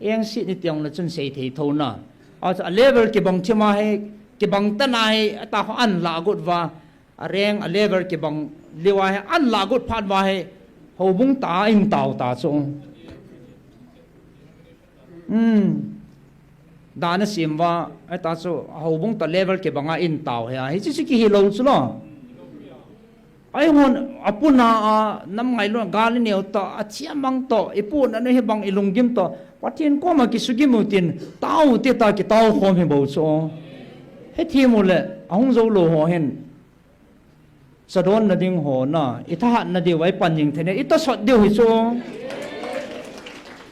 Engsit ni tiang le chun sei thei tho na. A, a level kibang thim a hi, kibang tan a hi, ata kho ahin lah got uva. Areng a level kibang liu a hi, ahin lah got phat uva hi, houbung tah a ahin tao ta chu. Hmm. Dan asem uva, ata chu, houbung tah level kibang a ahin tao hi a, hiche chu kihi lou chu lo. Ahi hon, apuna a, nam ngailutna gal ineo tah, athi amang toh, ipu nanu hibang ilunggim toh, Pathen koma kisugim u tin, tao u te tia kitaokhom hi bou chu. Hethem u le, ahung jou lou ho hin. Chadonna ding ho na, ithahatna diu a ipan jing thei ne, itosot diu hi chu.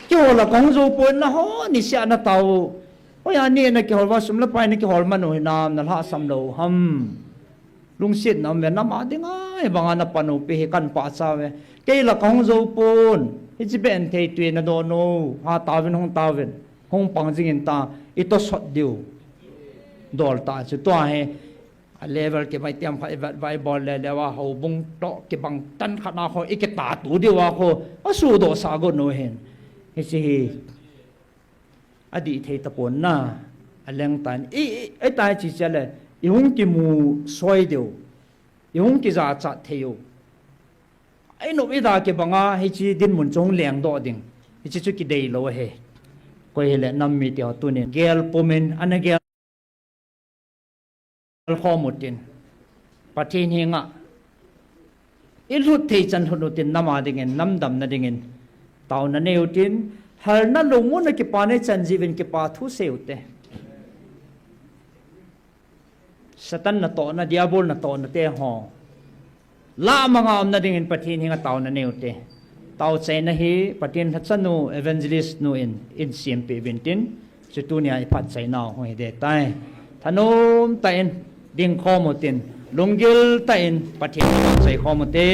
Kihol a kahung jou poi, naho niseh a natao u. Hoiya neh a nakihol uva, sum le pai nakihol man u hinam, nalhahsam lou ham. Lungsetna um ve, nam a dinga hibanga napan u pi hi kahin pachat uve. Kei la kahung jou pon, hiche beh in thei tui nadon u, ha taovin hung taovin, hung pang jing in tia, itosot diu. Dol tah chu tua hi. A level kibang tiam khat ivet uva ibol le le uva houbung toh kibang tan khat a kho ikitatu diu a kho asuhdoh sah got u hin. Hiche hi adih thei tapon na, aleng tan. I, i, itai chi chi le, ihung kimu soi diu. Ihung kijachat thei u. Inop ida kibanga hiche dinmun chu hung lengdoh ding. Hiche chu kidei lou ahi. Koi hile nam mite ho tunin gel pumin, ana gel khom utin. Pathen henga ilhut thei chan lhut utin, nam a dingin, nam damna dingin. Taona nei utin, halna lungmonna kipana ichan jiuvin kipa thu sei ute. Satan natohna, Diabol natohna te ho lah manga umna dingin Pathen henga taona nei ute. Taochaina hi Pathen lhacha nu, evangelist nu in, eihin sempeh uvin tin, chu tunia iphatchaina u hung hi ding tai. Thanom tah in dingkhom utin, lunggil tah in Pathen taochai khom ute.